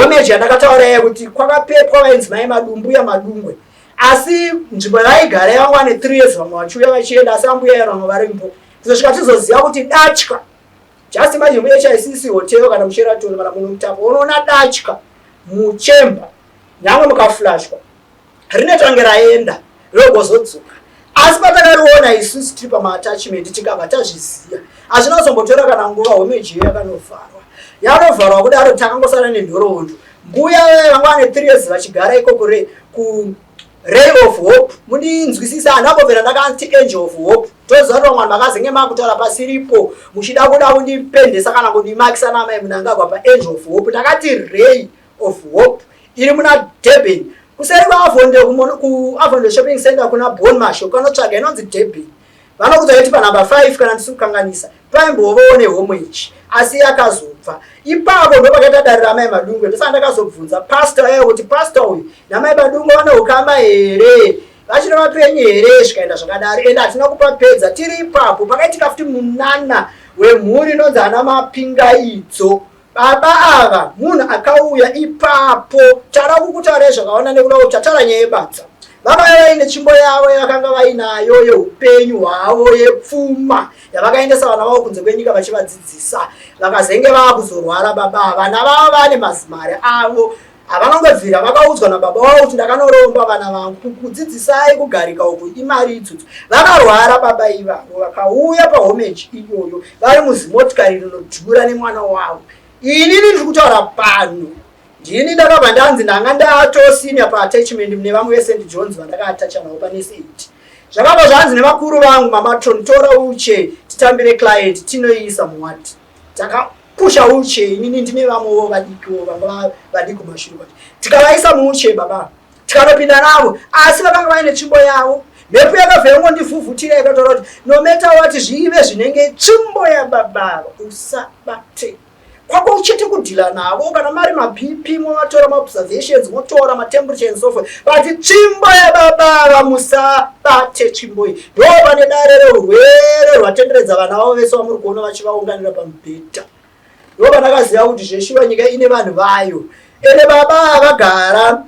[SPEAKER 1] homage yandakataura yekuti kwakapepwa vainzi mai Madumbuya Madungwe, asi nzvimbo yavaigara yavanga ne 3 years vamwe vachiuya vachienda, asi ambuya vamwe varimbo kuzosvika tizoziva kuti datya. Just imagine muHICC Hotel kana muSheraton kana munoMutapa, unoona datya muchemba, nyangwe mukaflashwa rinotange raenda rogozodzoka. Asi patakariona isusu tiri pamaattachment, tikabva tazviziva. Hazvina kuzombotora kana nguva, homage iyo yakanovharwa. Yanovharwa kudaro, takangosara nenhoroondo. Mbuya vanga vane 3 years vachigara ikoko re ku Ray of Hope. Mundinzwisisa, hanhu ambobvira ndakanzi Angel of Hope. Toziva kuti vamwe vanhu vakazenge makutaura pasiripo muchida kuda kundipendesa kana kundimakisa namai Munangagwa paAngel of Hope. Ndakati Ray of Hope iri muna Durban, kuseri kwaAvondale, kuAvondale Shopping Center, kuna Bon Masho. Kanotsvaga inonzi Durban, vanokudza kuti panhamba 5 kana ndisi kukanganisa paimbovawo nehomage, asi yakazobva ipapo. Ndo pakaita dare ramai Madungwe. Ndosaka ndakazobvunza pastor yayo kuti pastor uyu namai Madungwe vane ukama here, vachiri vapenyu here? Zvikaenda zvakadaro, ende hatina kupapedza. Tiri ipapo pakaitika futi munana wemhuri inonzi ana Mapingaidzo. Baba ava munhu akauya ipapo, tara kukutaurai zvakaona nekuda kuti tataura nyaya yebadza. Vakauya vaine tsvimbo yavo yavakanga vainayo yeupenyu hwavo, yepfuma yavakaendesa vana vavo kunze kwenyika vachivadzidzisa. Vakazenge vaakuzorwara baba, vana vavo vane mazimari avo havanongobvira vakaudzwa nababa vavo kuti ndakanoromba vana vangu kukudzidzisai kugarika uku, imari idzodzo. Vakarwara baba ivavo, vakauya pahomage iyoyo vari muzimotikari rinodhura nemwana wavo. Inini ndiri kutaura pano, ndini ndakabva ndanzi ndanga ndatosinya paattachment nevamwe veSt Johns vandakaatacha navo pane 8. Zvakabva zvanzi nevakuru vangu, mamatron, tora uche titambire client, tinoiisa muwati. Pusha wheelchair inini ndine vamwewo vadikiwo vanga vadiki kumashure kwacho. Tikavaisa muwheelchair baba. Tikanopinda navo asi vakanga vaine tsvimbo yavo. Mhepo yakabva yangondivhuvhutira ikataura kuti no matter what zvive zvinenge tsvimbo yababa usabate. Kwako chete kudhila navo kana mari maBP movatora maobservations motora matemperature and so forth, but tsvimbo yababa musabate tsvimbo iyi. Ndo pane dare reurwere rwatenderedza vana vavo vese vamuri kuona vachivaunganira pamubhedha. Ndo pandakaziva kuti zveshuwa nyika ine vanhu vayo. Ende baba vagara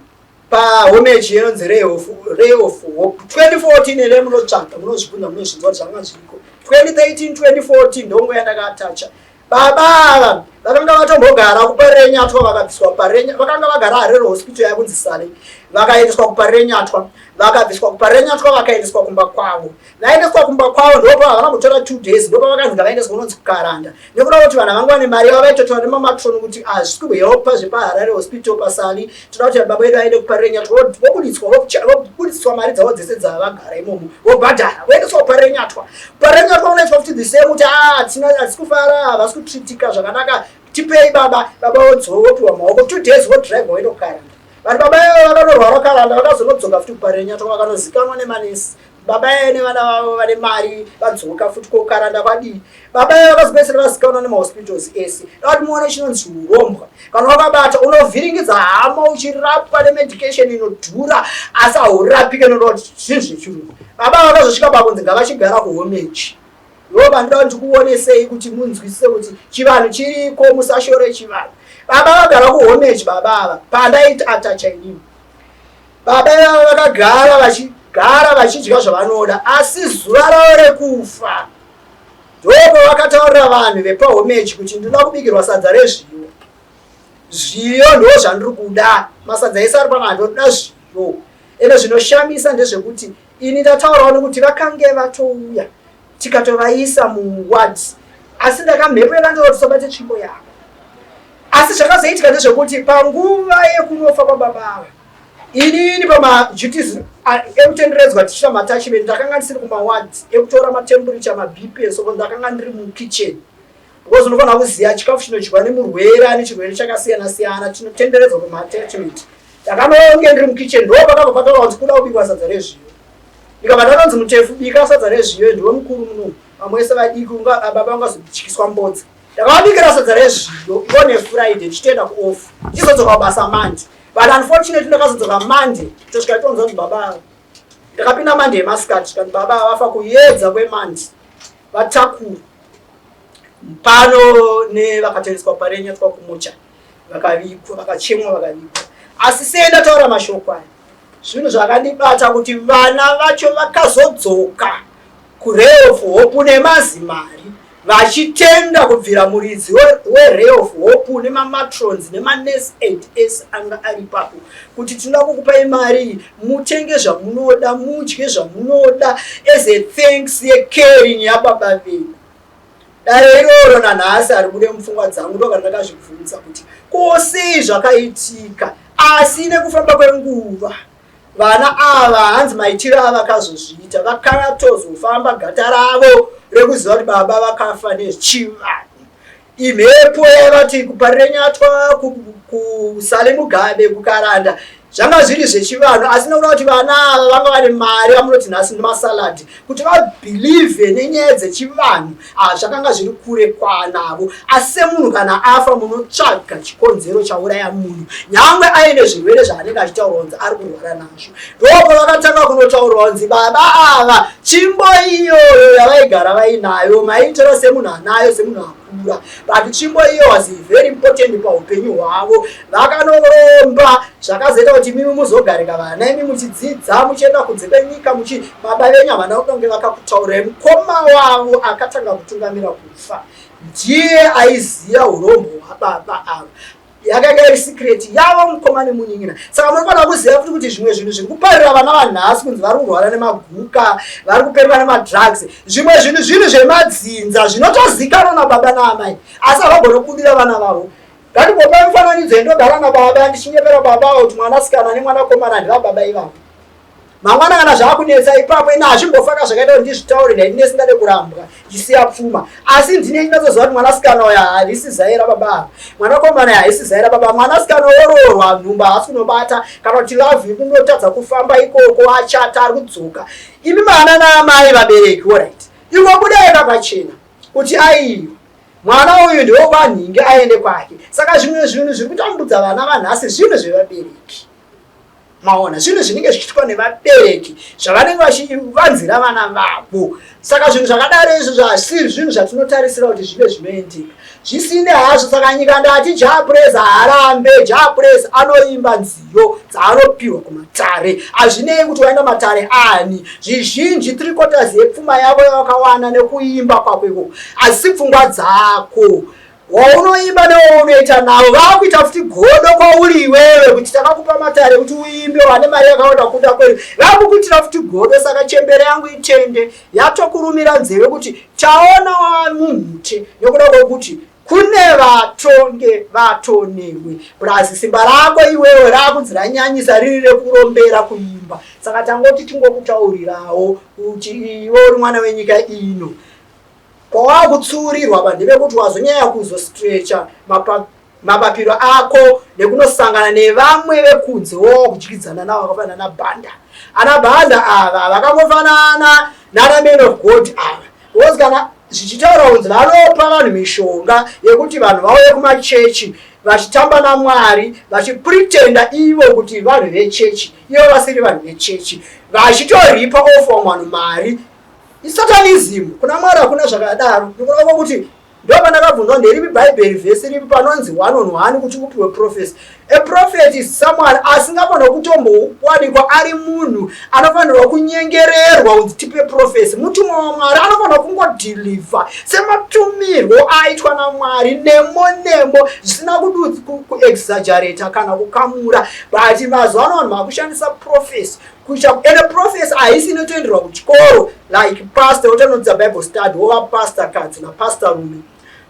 [SPEAKER 1] pahomage inonzi Ray of Hope 2014. Ere munotsvaga, munozvibvunza, munozvinzwa kuti zvanga zviriko 2013, 2014. Ndongo yandakatacha. Baba ava vakanga vatombogara kuParirenyatwa, vakabviswa Parenya. Vakanga vagara Harare Hospital yakunzi Sale, vakaendeswa kuParirenyatwa, vakabviswa kuParirenyatwa, vakaendeswa kumba kwavo. Vaendeswa kumba kwavo, ndopa havana kutora 2 days, ndopa vakanzi ngavaendeswa kunonzi kuKaranda, nekuda kuti vanhu vanga vane mari yavo vaitotora nemamatron kuti hazvisi kuhelpa zvepaHarare Hospital pasali, toda kuti baba vedu vaende kuParirenyatwa. Vobuditswa, vobuditswa mari dzavo dzese dzavagara imomo, vobhadhara, voendeswa kuParirenyatwa. Parirenyatwa unoitwa futi the same kuti hatisi kufara, havasi kutritika zvakanaka, tipei baba. Baba vopiwa maoko, 2 days vodrive voenda kuKaranda. Vanhu baba ivavo vakanorwara Karanda, vakazonodzoka futi kuParirenyatwa, vakanozikanwa nemanesi. Baba iye nevana vavo vane mari vadzoka futi koKaranda kwadii. Baba iye vakazopedzisira vazikanwa nemahospitals ese. Dati muone chinonzi urombwa, kana wakabata unovhiringidza hama, uchirapwa nemedication inodhura asi haurapike noda kuti zvinhu zvechirungu. Baba vakazosvika pakunzi ngavachigara kuhomeji. Ndo vandoda kuti ndikuonesei kuti munzwisise kuti chivanhu chiriko, musashore chivanhu. Baba vagara kuhomeji. Baba ava pandaiti atacha inini, baba ivava vakagara, vachigara vachidya zvavanoda, asi zuva ravo rekufa ndopo vakataurira vanhu vepahomeji kuti ndinoda kubikirwa sadza rezviyo. Zviyo ndo zvandiri kuda, masadza ese ari pano handoda zviyo. Ende zvinoshamisa ndezvekuti ini ndataurawo nekuti vakange vatouya tikatovaisa muward, asi ndakamhepo yakandova tisabate tsvimbo yavo. Asi zvakazoitika ndezvekuti panguva yekunofa kwababa ava, inini pamaduties ekutenderedzwa tichiita maattachment, ndakanga ndisiri kumaward ekutora matemperature, maBP, so ndakanga ndiri mukitchen, because unofanira kuziva chikafu chinodyiwa nemurwere ane chirwere chakasiyana siyana chinotenderedzwa pamaattachment. Ndakanonge ndiri mukitchen, ndo pakabva pataura kuti kuda kubikwa sadza rezviyo. Ndikabva ndatonzi, "Mutefu, bika sadza rezviyo, ndiwe mukuru muno, vamwe vese vadiki, baba vangazodyiswa mbodza." Ndakavabikira sadza rezviyo ivo neFriday, ndichitoenda kuoff, ndichizodzoka kubasa Monday. But unfortunately ndakazodzoka Monday, tosvika tonzwa kuti baba, ndakapinda Monday yemasikati, svikati baba vafa kuyedza kweMonday, vatakura pano nevakatoendeswa Parirenyatwa kumucha, vakavigwa, vakachemwa, vakavigwa. Asi sei ndataura mashoko aya? Zvinhu zvakandibata kuti vana vacho vakazodzoka kuRay of Hope nemazimari vachitenda kubvira muridzi weRay of Hope nemamatrons nemanurse aid ese anga ari ipapo kuti tinoda kukupai mari mutenge zvamunoda, mudye zvamunoda as a thanks yecaring yababa vedu. Dare iroro nanhasi ari kude mupfungwa dzangu. Ndokana ndakazvibvunza kuti ko sei zvakaitika. Asi nekufamba kwenguva vana ava, hanzi maitiro avakazozviita, vakatozofamba gata ravo rekuziva kuti baba vakafa nechivanhu. Imhepo yaivati kuParirenyatwa, kuSale Mugabe, kuKaranda, zvanga zviri zvechivanhu. Asi nekuda kuti vana ava vanga vane mari, vamunoti nhasi nemasaladi, kuti vabelieve nenyaya dzechivanhu zvakanga zviri kure kwanavo. Asi semunhu kana afa, munotsvaga chikonzero chauraya munhu, nyangwe aine zvirwere zvaanenge achitaurwa kunzi ari kurwara nazvo. Ndopo vakatanga kunotaurwa kunzi baba ava tsvimbo iyoyo yavaigara vainayo, maitora semunhu anayo, semunhu akura, but tsvimbo iyo was very important paupenyu hwavo. Vakanoromba, zvakazoita kuti mimi muzogarika vana imi muchidzidza, muchienda kunze kwenyika, muchi baba venyu havana kutonge vakakutaurai. Mukoma wavo akatanga kutungamira kufa ndiye aiziva urombo hwababa ava. Yakanga iri secret yavo mukoma nemunin'ina. Saka munofanira kuziva futi kuti zvimwe zvinhu zviri kuparira vana vanhasi kunzi vari kurwara nemaguka, vari kuperwa nemadrugs, zvimwe zvinhu, zvinhu zvemadzinza zvinotozikanwa nababa naamai, asi havagone kubudira vana vavo. Ngatimbopa mufananidzo. Indogara nababa ndichinyepera baba avo kuti mwanasikana nemwanakomana ndevababa ivavo. Mangwana kana zvaakunetsa ipapo ina hazvimbofaka zvakaita kuti ndizvitaure ndaiti ndisingade kurambwa ndichisiya pfuma asi ndine ndinatsoziva kuti mwanasikana uyo harisi zai rababa ava mwanakomana uyo haisi zai rababa mwanasikana oroorwa nhumba haasi kunobata kana kuti love kunotadza kufamba ikoko achata ari kudzoka imi mana naamai vabereki orit ingobudai pachena kuti aiwa mwana uyu ndewokwanhingi aende kwake saka zvimwe zvinhu zviri kutambudza vana vanhasi zvinhu zvevabereki Maona zvinhu zvinenge zvichiitwa nevabereki zvavanenge vachivanzira vana vavo. Saka zvinhu zvakadaro izvo zvasiri zvinhu zvatinotarisira kuti zvive zvinoendeka. Zvisine hazvo saka nyika ndati Jah Prayzah harambe, Jah Prayzah anoimba nziyo dzaanopiwa kumatare. Hazvinei kuti waenda matare ani. Zvizhinji 3/4 yepfuma yavo yavakawana nekuimba kwako ikoko. Asi pfungwa dzako. Waunoimba newaunoita navo vakuita futi godo kwauri iwewe kuti takakupa matare kuti uimbe wane mari yakawanda kuda kwedu vakukuitira futi godo saka chembere yangu itende yatokurumira nzeve kuti taona wamumhute nekuda kwekuti kune vatonge vatonewe plus simba rako iwewe rakunzi ranyanyisa riri rekurombera kuimba saka tangoti tingokutaurirawo kuti iwe uri mwana wenyika ino Kwawakutsiurirwa apa ndepekuti wazonyanya kuzostretcha mapapiro ako nekunosangana nevamwe vekunze wawakudyidzana navo vakafanana naBhanda. Ana Bhanda ava vakangofanana nana man of God ava because kana zvichitaura kunzi vanopa vanhu mishonga yekuti vanhu vauye kumachechi vachitamba naMwari vachipretenda ivo kuti vanhu vechechi ivo vasiri vanhu vechechi vachitoripa off vamwe vanhu mari Isatanism kuna Mwari hakuna zvakadaro. Ndikuda kuti ndopandakabvunzwa nderipi bhaibheri vhesi ripi panonzi one on one kuti upiwe prophecy. A prophet is someone asingafanirwa kutombowanikwa ari munhu anofanirwa kunyengererwa kunzi tipe prophecy. Mutumwa waMwari anofanirwa kungodeliver sematumirwo aitwa naMwari nemo nemo zvisina kuexaggerata kana kukamura. But mazuva ano vanhu vakushandisa prophecy kuita ende prophecy haisi inotoenderwa kuchikoro like pastor wotanodza bible study wova pastor kadzi napastor rume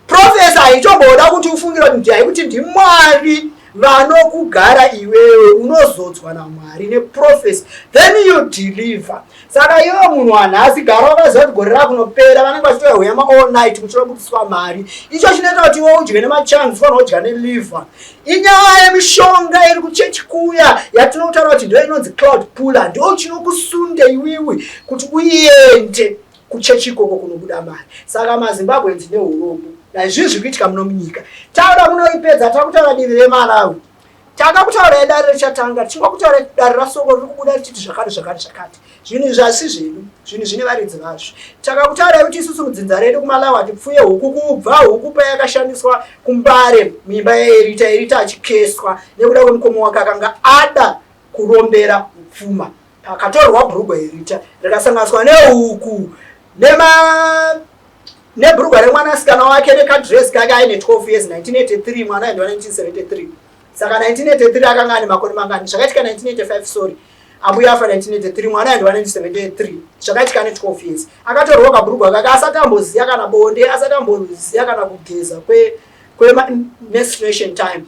[SPEAKER 1] prophecy haitomboda kuti ufungira kuti ndiyai kuti ndimwari vanokugara iwewe unozodzwa namwari neprophecy then you deliver saka iwe munhu wanhasi gara wakaziva kuti gore rakunopera vanenge vachitoya hwema all night kuchirobudiswa mari icho chinoita kuti iwe udye nemachangs fanira kudya neliver Inyaya yemishonga iri kuchechi kuya yatinotaura kuti ndiyo inonzi cloud puller, ndo chinokusunde iwiwi kuti uende kuchechi ikoko kunobuda mari. Saka maZimbabweans neurombo naizvizvi zviri kuitika muno munyika. Taura munoipedza, takutaura divi reMalawi. Takakutaura dare richatanga, tichingokutaura dare raSoko riri kubuda richiti zvakati zvakati zvakati. Zvinhu izvi hazvisi zvedu, zvinhu zvine varidzi vazvo. Takakutaurai kuti isusu mudzinza redu kuMalawi hatipfuye huku kubva huku payakashandiswa kuMbare muimba yaErita, Erita achikeswa nekuda kwemukoma wake akanga ada kurombera upfuma. Pakatorwa bhurugwa Erita rikasanganiswa nehuku nema nebhurugwa remwanasikana wake nekadress kake aine 12 years 1983 mwana aendwa 1973 saka 1983 akanga ane makore mangani zvakaitika 1985 sorry ambuya afa 1983 mwana aendwa 1973 zvakaitika ane 12 years akatorwa kabhurugwa kake asati amboziva kana bonde asati amboziva kana kugeza kwemenstruation time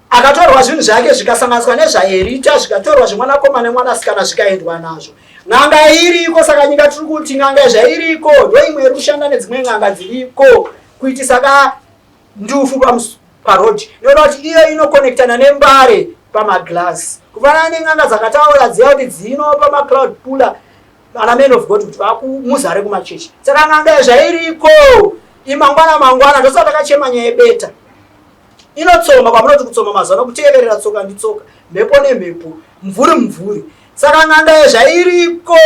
[SPEAKER 1] akatorwa zvinhu zvake zvikasanganiswa nezvaerita zvikatorwa zvemwanakomana nemwanasikana zvikaendwa nazvo n'anga iriko saka nyika tiri kuti n'anga zvairiko ndoimwe iri kushanda nedzimwe n'anga dziriko kuitisa ka ndufu paroad inoda kuti iyo inokonektana nembare pamaglass kufanana nen'anga dzakataura dziya kuti dzinopa macloud puller ana man of god kuti vakumuzare kumachechi saka n'anga zvairiko imangwana mangwana ndosaka takachema nyaya yebeta inotsoma kwamunoti kutsoma mazuva ano kuteverera tsoka nditsoka mhepo nemhepo mvuri mvuri saka n'anga zvairiko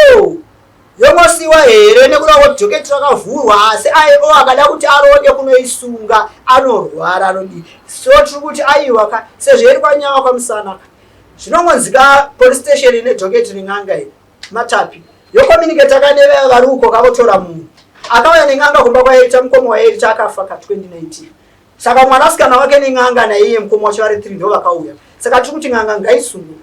[SPEAKER 1] yongosiwa here nekuda kwekuti joketi rakavhurwa asi aio akada kuti aronde kunoisunga anorwara anodii so tiri kuti aiwa ka sezvo iri kwanyawa kwamusana ka zvinongonzi ka police station ine joketi ren'anga iyi matapi yokominiketa kanevaya vari uko kavotora munhu akauya nen'anga kumba kwaerita mukoma waerita akafa ka 2019 saka mwanasikana wake nen'anga naiye mukoma wacho vari 3 ndo vakauya saka tiri kuti n'anga ngaisungwe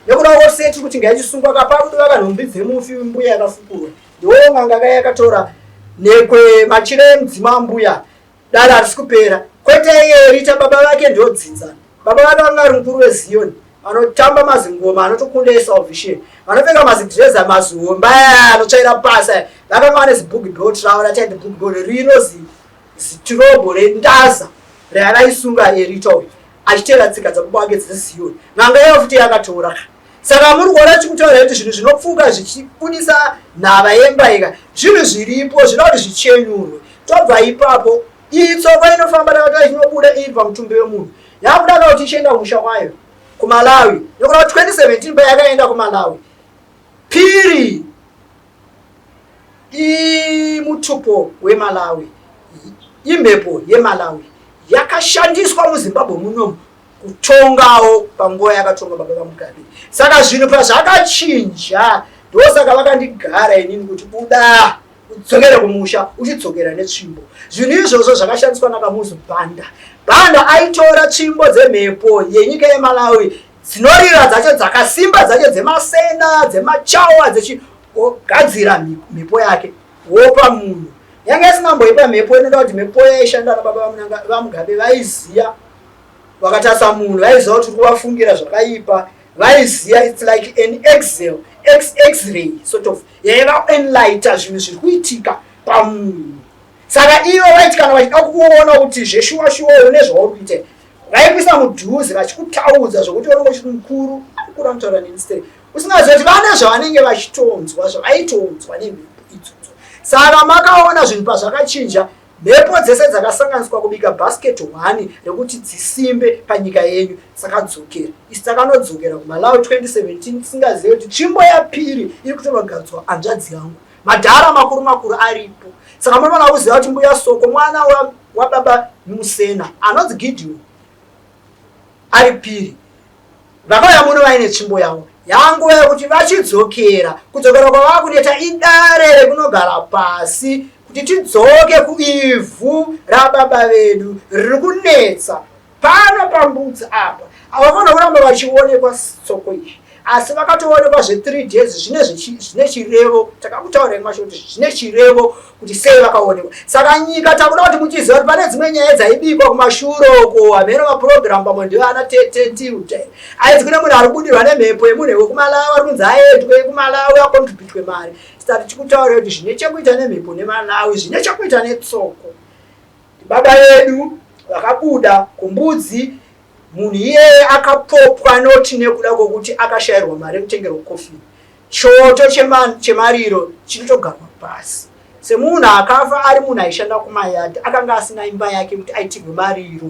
[SPEAKER 1] nekuda kwose tiri kuti ngaichisungwa kaparudo vakanhumbi dzemufi mbuya yakafukurwa ndiwo n'anga kaya yakatora nekwe machira emudzima ambuya dare harisi kupera kwete iye rita baba vake ndodzinza baba vake vanga vari mukuru weziyoni Vanotamba mazingoma anotokunda eSalvation. Vanopfeka mazidreza mazihomba aya anotsvaira pasi aya. Vakanga vane ziboogie belt ravo rataiti boogie belt rino zitirobho rendaza raaisunga Erita uyu achiteera tsika dzababa wake dzeZiyoni. N'anga iyo futi yakatora. Saka muri kuona chikutaura kuti zvinhu zvinopfuka zvichibudisa nhava yemba ika zvinhu zviripo zvinoda kuti zvichenurwe. Tobva ipapo iyi tsoko inofamba takati inobuda iri pamutumbi wemunhu yakuda ka kuti ichienda kumusha kwayo kuMalawi nekuda kuti 2017 payakaenda kuMalawi Phiri imutupo weMalawi imhepo yeMalawi yakashandiswa muZimbabwe munomu kutongawo panguva yakatonga baba vaMugabe. Saka zvinhu pazvakachinja ndosaka vakandigara inini kuti buda udzokere kumusha uchidzokera netsvimbo. Zvinhu izvozvo zvakashandiswa naKamuzu Banda. Banda aitora tsvimbo dzemhepo yenyika yeMalawi dzinorira dzacho dzakasimba dzacho dzemasena dzemachawa dzechigadzira mhepo yake wopa munhu yanga isingamboipa mhepo inoda kuti mhepo yaishanda nababa vamugabe vaiziya vakatarisa munhu vaiziva kuti kuvafungira zvakaipa vaiziya its like an excel x-ray sort of yaiva enlighter zvinhu zviri kuitika pamunhu saka ivo vaiti kana vachida kuona kuti zveshuwa shuwa une zvauri kuita vaikuisa mudhuze vachikutaudza zvokuti unenge uchiti mukuru mukuru anotaura neni sei usingazivi kuti vane zvavanenge vachitonzwa zvavaitonzwa nemhepo idzodzo saka makaona zvinhu pazvakachinja mhepo dzese dzakasanganiswa kubika basket one rekuti dzisimbe panyika yenyu dzakadzokera isi takanodzokera kumalawi 2017 tisingazive kuti tsvimbo yapiri iri kutonogadzwa hanzvadzi yangu madhara makuru makuru aripo saka munofanira kuziva kuti mbuya soko mwana wababa musena anonzi gideon ari piri vakauya muno vaine tsvimbo yavo yanguva yekuti vachidzokera kudzokera kwavakuneta idare rekunogara pasi kuti tidzoke kuivhu rababa vedu riri kunetsa Pano pambudzi apa havafanira kuramba vachionekwa tsoko iyi asi vakatoonekwa zve3 days zvine zvine chirevo takakutaurai masho kuti zvine chirevo kuti sei vakaonekwa saka nyika takuda kuti muchiziva kuti pane dzimwe nyaya dzaibikwa kumashure uko hameno mapurogiramu pamwe ndivana tetetilde aizi kune munhu ari kubudirwa nemhepo yemunhu wekumalawi ari kunzi aendwe kumalawi akontributwe mari saka tichikutaurira kuti zvine chekuita nemhepo nemalawi zvine chekuita netsoko Baba vedu vakabuda kumbudzi munhu iyeye akapopwa noti nekuda kwokuti akashayirwa mari yekutengerwa kofini. Choto chemariro chinotogarwa pasi. Semunhu akafa ari munhu aishanda kumayadhi akanga asina imba yake kuti aitirwe mariro.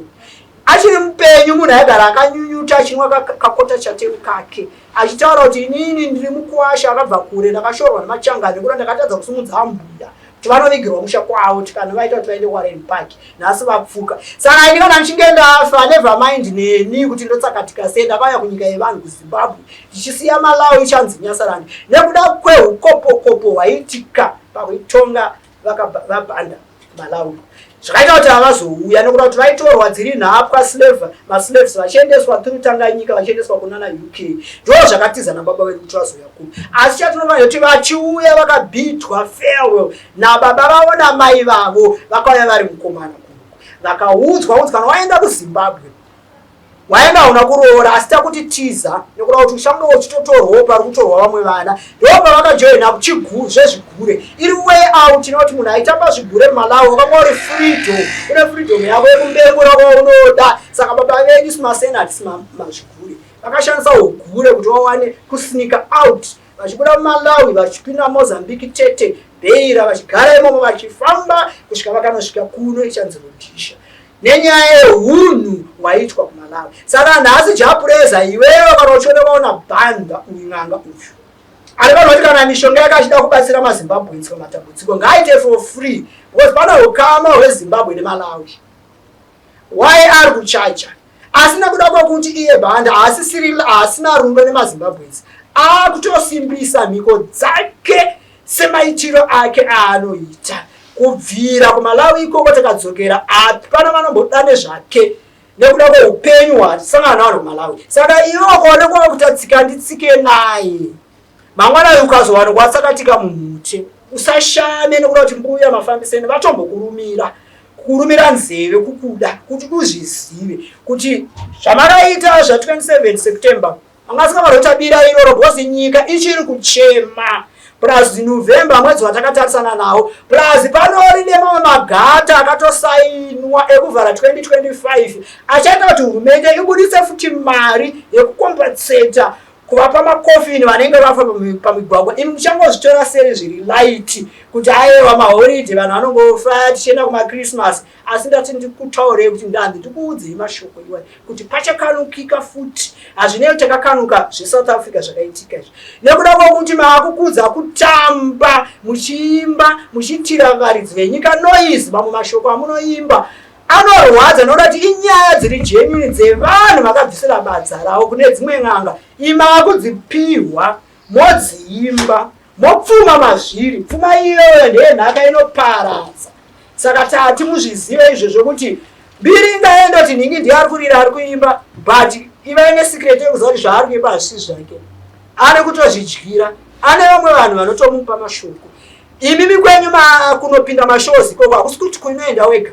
[SPEAKER 1] Achiri mupenyu munhu aigara akanyunyuta achinwa kakota chateu kake achitaura kuti inini ndiri mukuwasha akabva kure ndakashorwa nemachangani nekuda ndakatadza kusimudza ambuya kuti vanovigirwa musha kwavo tikanovaita kuti vaende kuwarren park nhasi vapfuka saka ini kana ndichinge ndafa never mind neni kuti ndotsakatika sei ndakauya kunyika yevanhu kuzimbabwe ndichisiya malawi ichanzi nyasarandi nekuda kweukopokopo hwaitika pakuitonga vabhanda Malawi zvakaita kuti havazouya nekuda kuti vaitorwa dziri nhapwa slave maslaves vachiendeswa through Tanganyika vachiendeswa kunana UK ndo zvakatiza nababa vedu kuti vazouya kuno asi chatinofanira kuti vachiuya vakabhidwa farewell nababa vavo namai vavo vakauya vari mukomana kuno vakaudzwa kunzi kana waenda kuZimbabwe waenda hauna kuroora asi takuti tiza nekuda kuti uchange uchitotorwawo pari kutorwa vamwe vana ndopavakajoina zvezvigure iri way out inoti munhu aitamba zvigure mumalawi wakanga uri freedom une freedom yako yekumbengura kwaunoda saka baba venyu simasenati simazvigure vakashandisa ugure kuti vawane kusnika out vachibuda mumalawi vachipinda mozambique tete beira vachigara imomo vachifamba kusvika vakanosvika kuno ichanzi rudhisha nenyaya yehunhu hwaiitwa kumalawi saka nhasi japureza iwewe kana uchionekwa una bhanda uyu n'anga uyu ari vanhu vati kana mishonga yake achida kubatsira mazimbabweans pamatambudziko ngaaite for free because pane ukama hwezimbabwe nemalawi why ari kuchaja asi nekuda kwekuti iye bhanda haasisiri haasina rudo nemazimbabweans akutosimbisa mhiko dzake semaitiro ake aanoita kubvira kumalawi ikoko takadzokera hapana vanomboda nezvake nekuda kweupenyu hwatisangana navanhu kumalawi saka iwe wakaonekwa kutatsika nditsike naye mangwana ukazowanikwa watsakatika mumhute usashame nekuda kuti mbuya mafambiseni vatombokurumira. Kurumira nzeve kukuda kuti uzvizive kuti zvamakaita zva 27 September angasingamarota bira iroro because nyika ichiri kuchema plus November mwedzi watakatarisana nawo plus panori nemamwe magata akatosainwa ekuvhara 2025 achaita kuti hurumende ibudise futi mari yekukompatseta kuvapa makofini vanenge vafa pamigwagwa. Imi muchangozvitora seri zviri light kuti ayewa mahoridhe vanhu vanongofa tichienda kumachristmas, asi ndati ndikutaurei kuti ndanzi ndikuudzei mashoko iwayo kuti pachakanukika futi. Hazvinei takakanuka zveSouth Africa zvakaitika izvi nekuda kwokuti maakukudza kutamba muchiimba muchiitira varidzi venyika noise. Mamwe mashoko amunoimba anorwadza nokuda kuti inyaya dziri genuine dzevanhu vakabvisira badza ravo kune dzimwe n'anga. Imakudzipihwa modziimba mopfuma mazviri. Pfuma iyoyo ndeyenhaka inoparadza. Saka tati muzvizive izvozvo kuti mbiri ingaenda kuti nhingi ndiye ari kurira ari kuimba, but ivai nesecret yekuziva kuti zvaari kuimba hazvisi zvake, ari kutozvidyira. Ane vamwe vanhu vanotomupa mashoko. Imimi kwenyu kunopinda mashows ikoko hakusi kuti kunoenda wega,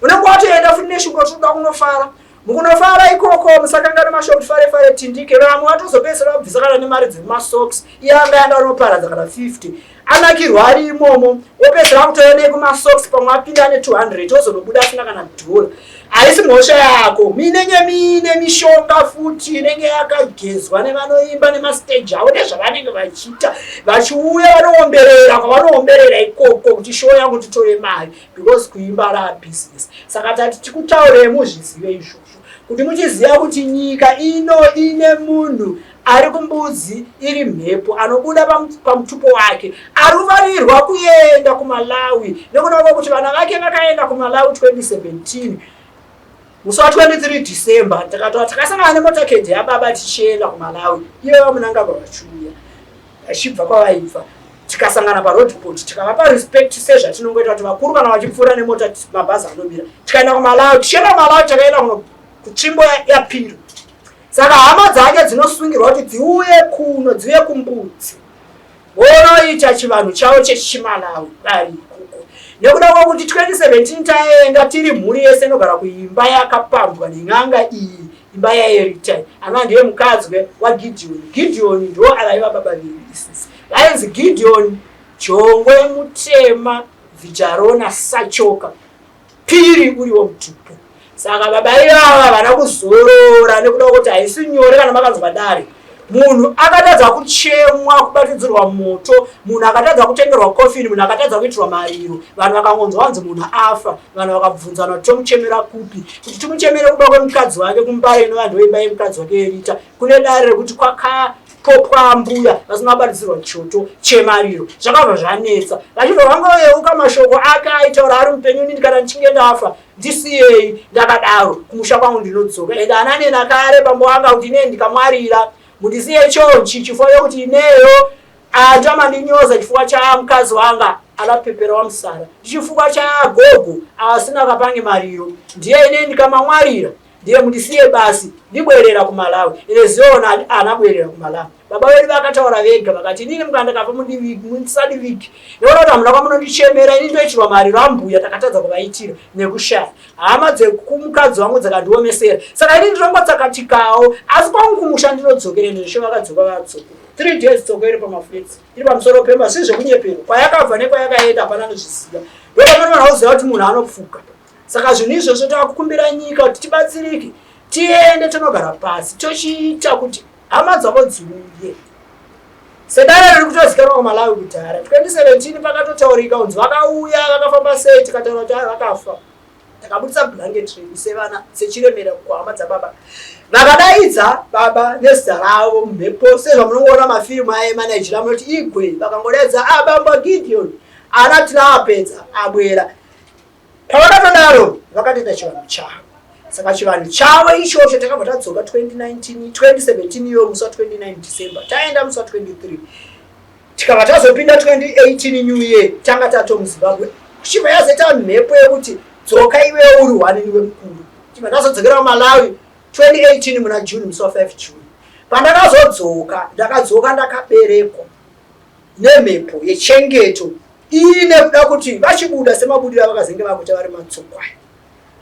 [SPEAKER 1] unenge watoenda futi neshungu kuti uda kunofara. Mukunofara ikoko musakangana mashoko kuti fare fare tindike. Vamwe vatozopedzisira vabvisa kana nemari dzemumasocks, iye anga enda unoparadza kana 50 anakirwa ari imomo, wopedzisira akutoya nekumasocks, pamwe apinda ane 200 ozonobuda asina kana dhora. Haisi mhosva yako. Minenge mine mishonga futi inenge yakagezwa nevanoimba nemastage avo nezvavanenge vachiita, vachiuya vanoomberera kwavanoomberera ikoko kuti show yangu titore mari, because kuimba raa business. Saka tati tikutaurei muzvizive izvozvo kuti muchiziva kuti nyika ino ine munhu ari kumbudzi iri mhepo anobuda pamutupo wake ari kufanirwa kuenda kuMalawi nekuda kwekuti vana vake vakaenda kuMalawi 2017 musi wa 23 December. Takatova takasangana nemotakedhi yababa tichienda kuMalawi, ivo vaMunangagwa vachiuya vachibva kwavaibva, tikasangana paroadport, tikavapa respect sezvatinongoita kuti vakuru kana vachipfuura nemota mabhazi anomira. Tikaenda kuMalawi, tichienda kuMalawi takaenda kuno kutsvimbo yapiro. Saka hama dzake dzinosungirwa kuti dziuye kuno, dziuye kumbudzi, vonoita chivanhu chavo chechiMalawi vari ikoko, nekuda kwekuti 2017 taenda tiri mhuri yese inogara kuimba yakapambwa nen'anga iyi, imba yaEritai anova ndiye mukadzi waGideon. Gideon ndo avaiva baba vedu isusu, vainzi Gideon Jongwe Mutema Vijarona Sachoka Piri uriwo mutupo. Saka baba ivava havana kuzorora nekuda kwekuti haisi nyore. Kana makanzwa dare, munhu akatadza kuchemwa, kubatidzirwa moto, munhu akatadza kutengerwa kofini, munhu akatadza kuitirwa mariro, vanhu vakangonzwa vanzi munhu afa, vanhu vakabvunzana kuti tomuchemera kupi, kuti timuchemere kuba kwemukadzi wake kuMbare inova ndoimba yemukadzi wake Erita. Kune dare rekuti kwakapopwa mbuya vasina kubatidzirwa choto chemariro. Zvakabva zvanetsa, vachibva vangoyeuka mashoko ake aitaura ari mupenyu, nini kana ndichinge ndafa ndisiyei ndakadaro, kumusha kwangu ndinodzoka. Ende ananena kare bambo wanga kuti inee ndikamwarira mundisiye chonchi, chifukwa chokuti ineyo antu amandinyoza chifukwa cha mukadzi wanga anapepera wamusara, chifukwa cha gogo asina kapange mariro, ndiye ine ndikamamwarira ndiye mundisiye basi ndibwerera kuMalawi. Ine ziona anabwerera kuMalawi. Baba vedu vakataura vega vakati, inini mukandakafa musadiviki nekuona kuti hamuna kwamunondichemera, ini ndoitirwa mariro ambuya takatadza kuvaitira nekushaya. Hama dzekumukadzi wangu dzakandiomesera, saka ini ndinongotsakatikawo, asi kwangu kumusha ndinodzokera. Nezveshe vakadzoka, vadzoka 3 days tsoko iri pamaflats, iri pamusoro pemba, si zvekunyepero. Kwayakabva nekwayakaenda hapana anozviziva. Ndopanofanira kuziva kuti munhu anopfuka. Saka zvinhu izvozvo takukumbira nyika kuti tibatsirike, tiende tinogara pasi, tochiita kuti hama dzavo dziuye. Sedare riri kutozikanwa kuMalawi kudhara, 2017 pakatotaurika kunzi vakauya vakafamba sei, tikataura kuti vakafa, takabudisa blanket redu sevana sechiremera kuhama dzababa, vakadaidza baba nezita ravo mumhepo sezvamunongoona mafirimu aye emaNigeria munoti igwe. Vakangodaidza abambo Gideon ana tinavapedza abwera. Pavakatodaro vakatoita chivanhu chavo. Saka chivanhu chavo ichocho takabva tadzoka 2019 2017 iyo musi wa29 December, taenda musi wa23, tikabva tazopinda 2018 new year tanga tato muZimbabwe. Kuchibva yazoita mhepo yekuti dzoka iwe uri one niwe mukuru, chibva tazodzokera kuMalawi 2018 muna June, musi wa5 June. Pandakazodzoka ndakadzoka ndakaberekwa nemhepo yechengeto. Iine kuda kuti vachibuda semabudiro avakazenge vakuita vari matsokwai.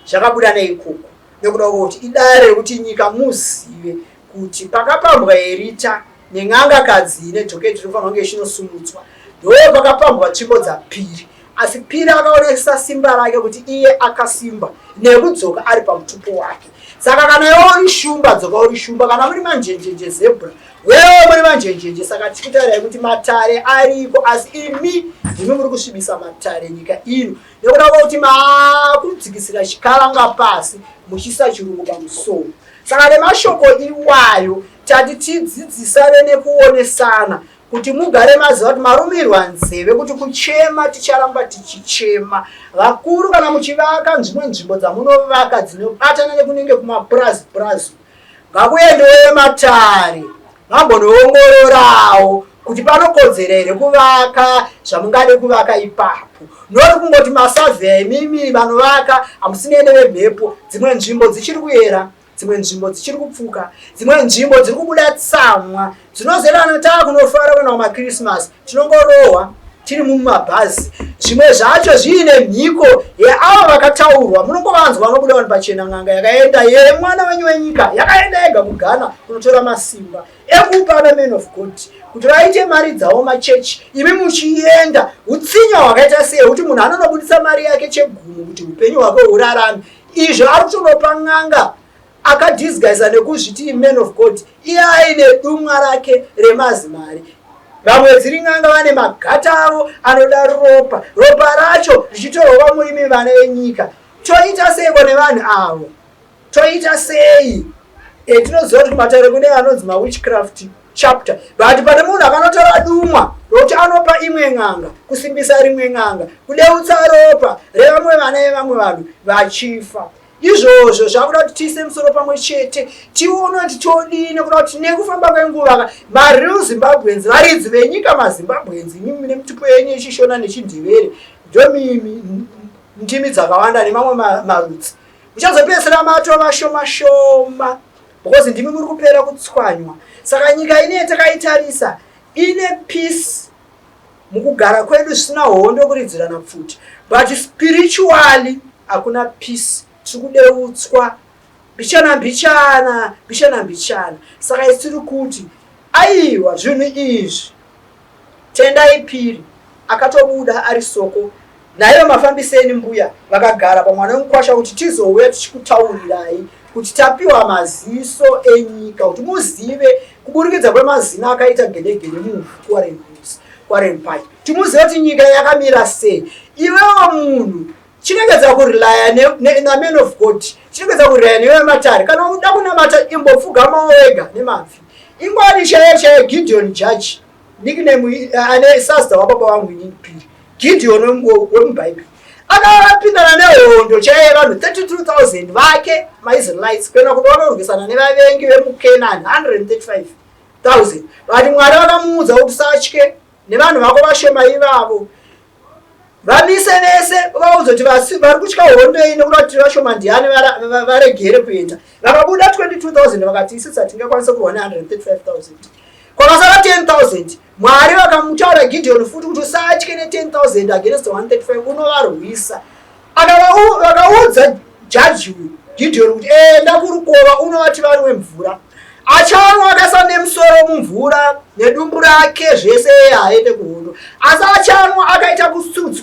[SPEAKER 1] Zvakabuda neikoko nekuda kwekuti idare rekuti nyika muzive kuti pakapambwa Erita nen'angakadzi ine dhoketi rinofanirwa kunge ichinosumudzwa ndo pakapambwa tsvimbo dzaPiri. Asi Piri akaonesa simba rake kuti iye akasimba nekudzoka ari pamutupo wake. Saka kana iwe uri shumba dzoka uri shumba, kana muri manjenjenje zebra wewe muri manjenjenje. Saka tichikutaurirai kuti matare ariko, asi imi ndimi muri kusvibisa matare nyika ino nekuda kwekuti maakudzikisira chikaranga pasi muchiisa chirungu pamusoro. Saka nemashoko iwayo tati tidzidzisane nekuonesana kuti mugare maziva kuti marumirwa nzeve kuti kuchema ticharamba tichichema. Vakuru kana muchivaka nzvimwe nzvimbo dzamunovaka dzinobatana nekunenge kumapurazi purazi, ngakuendewo vematare vambonoongororawo kuti panokodzera here kuvaka zvamungade kuvaka ipapo, not kungoti masavheya imimi vanovaka hamusinei nevemhepo. Dzimwe nzvimbo dzichiri kuyera, dzimwe nzvimbo dzichiri kupfuka, dzimwe nzvimbo dziri kubuda tsamwa dzinozoerana. Taakunofara kuenda kumakrisimasi tinongorohwa tiri mumabhazi, zvimwe zvacho zviine mhiko yeavo vakataurwa. Munongovanzwa vanobuda vanhu pachena, n'anga yakaenda yemwana wenyu wenyika yakaenda yega kuGhana kunotora masimba ekupa ana man of God kuti vaite mari dzavo machechi, imi muchienda. Utsinya hwakaita sei kuti munhu anonobudisa mari yake chegumu kuti upenyu hwake hurarame, izvo ari kutonopa n'anga akadisguisa nekuzviti man of God, iye aine dumwa rake remazimari. Vamwe dziri n'anga vane magata avo anoda ropa, ropa racho richitorwa murimi vana venyika. Toita seiko nevanhu avo? Toita sei? Tinoziva kuti kumatare kune anonzi mawitchcraft chapter, but pane munhu akanotora dumwa rokuti anopa imwe n'anga kusimbisa rimwe n'anga kudeutsa ropa revamwe vana vevamwe vanhu vachifa. Izvozvo zvakuda kuti tiise musoro pamwe chete tione kuti todii, nekuda kuti nekufamba kwenguva mareal Zimbabweans, varidzi venyika maZimbabweans, imimi nemitupo yenyu yechishona nechindevere, ndomimi ndimi dzakawanda nemamwe marudzi, muchazopedzisira matova shoma shoma because ndimi muri kupera kutswanywa. Saka nyika ine takaitarisa ine peace mukugara kwedu zvisina hondo kuridzirana pfuti, but spiritually hakuna peace. Tiri kudeutswa mbichana mbichana mbichana mbichana. Saka isi tiri kuti aiwa, zvinhu izvi Tendai Piri akatobuda ari soko naivo mafambiseni mbuya vakagara pamwana wemukwasha kuti tizouya tichikutaurirai kuti tapiwa maziso enyika kuti muzive kuburikidza kwemazina akaita gedegede muvhu kuWarren Park, timuzive kuti nyika yakamira sei. Iwewo munhu chiregedza kurilaya naman of God, chiregedza kurilaya newe matare. Kana uda kunamata imbopfugamawo wega nemabvi. Ingwani chaiyo chaiyo Gideon Judge, nickname ane sazita wababa vangu inini Piri, Gideon wemubhaibheri, akapindana nehondo chaiyo yevanhu 32,000 vake maIsraelites kuenda kunovanorwisana nevavengi vemuKenani 135,000. Vati Mwari vakamuudza kuti usatye nevanhu vako vashoma ivavo, vamise vese, vaudza kuti vari kutya hondo iyi nekuda kuti vashoma ndiani, varegere kuenda. Vakabuda 22,000 vakati isusu hatingakwanisa kurwa ne135,000. Kwakasara 10,000. Mwari vakamutaura Gideon futi kuti usatye ne10,000 against 135, unovarwisa. Vakaudza jaji uyu Gideon kuti enda kurukova unovati vanwe mvura. Achanwa akaisa nemusoro mumvura nedumbu rake zvese haaende kuhondo, asi achanwa akaita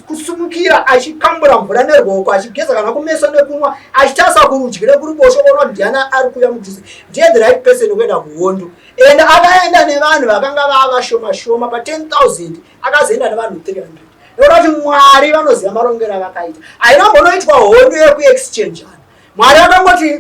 [SPEAKER 1] kusumukira achikambura mvura neruoko achigeza kana kumeso nekunwa achitarisa kurudyi nekuruboshwe kuona kuti ndiani ari kuuya mudhuze, ndiye the right person kuenda kuhondo. And akaenda nevanhu vakanga vava shoma shoma pa 10,000, akazoenda nevanhu 300 nekuda kuti Mwari vanoziva marongero avakaita. Haina mbonoitwa hondo yekuexchangeana. Mwari vakangoti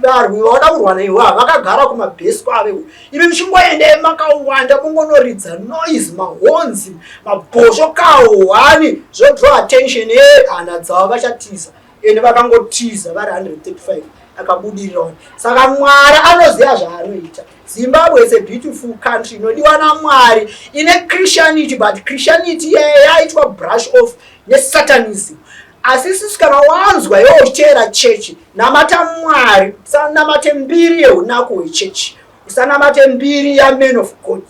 [SPEAKER 1] varwi vauda kurwa naivo vakagara kumabhesi kwavo, imi muchingoende makawanda mungonoridza noise, mahonzi, mabhosvo kahwani, zvodraw attention yehana dzavo, vachatiza. Ende vakangotiza vari 135, akabudirira. Saka Mwari anoziva zvaanoita. Zimbabwe is a beautiful country inodiwa naMwari, ine Christianity, but Christianity yaitwa brush off nesatanism. Asi isusu kana wanzwa iwe uchiteera chechi, namata Mwari, usanamate mbiri yeunaku hwechechi, usanamate mbiri yaman of God.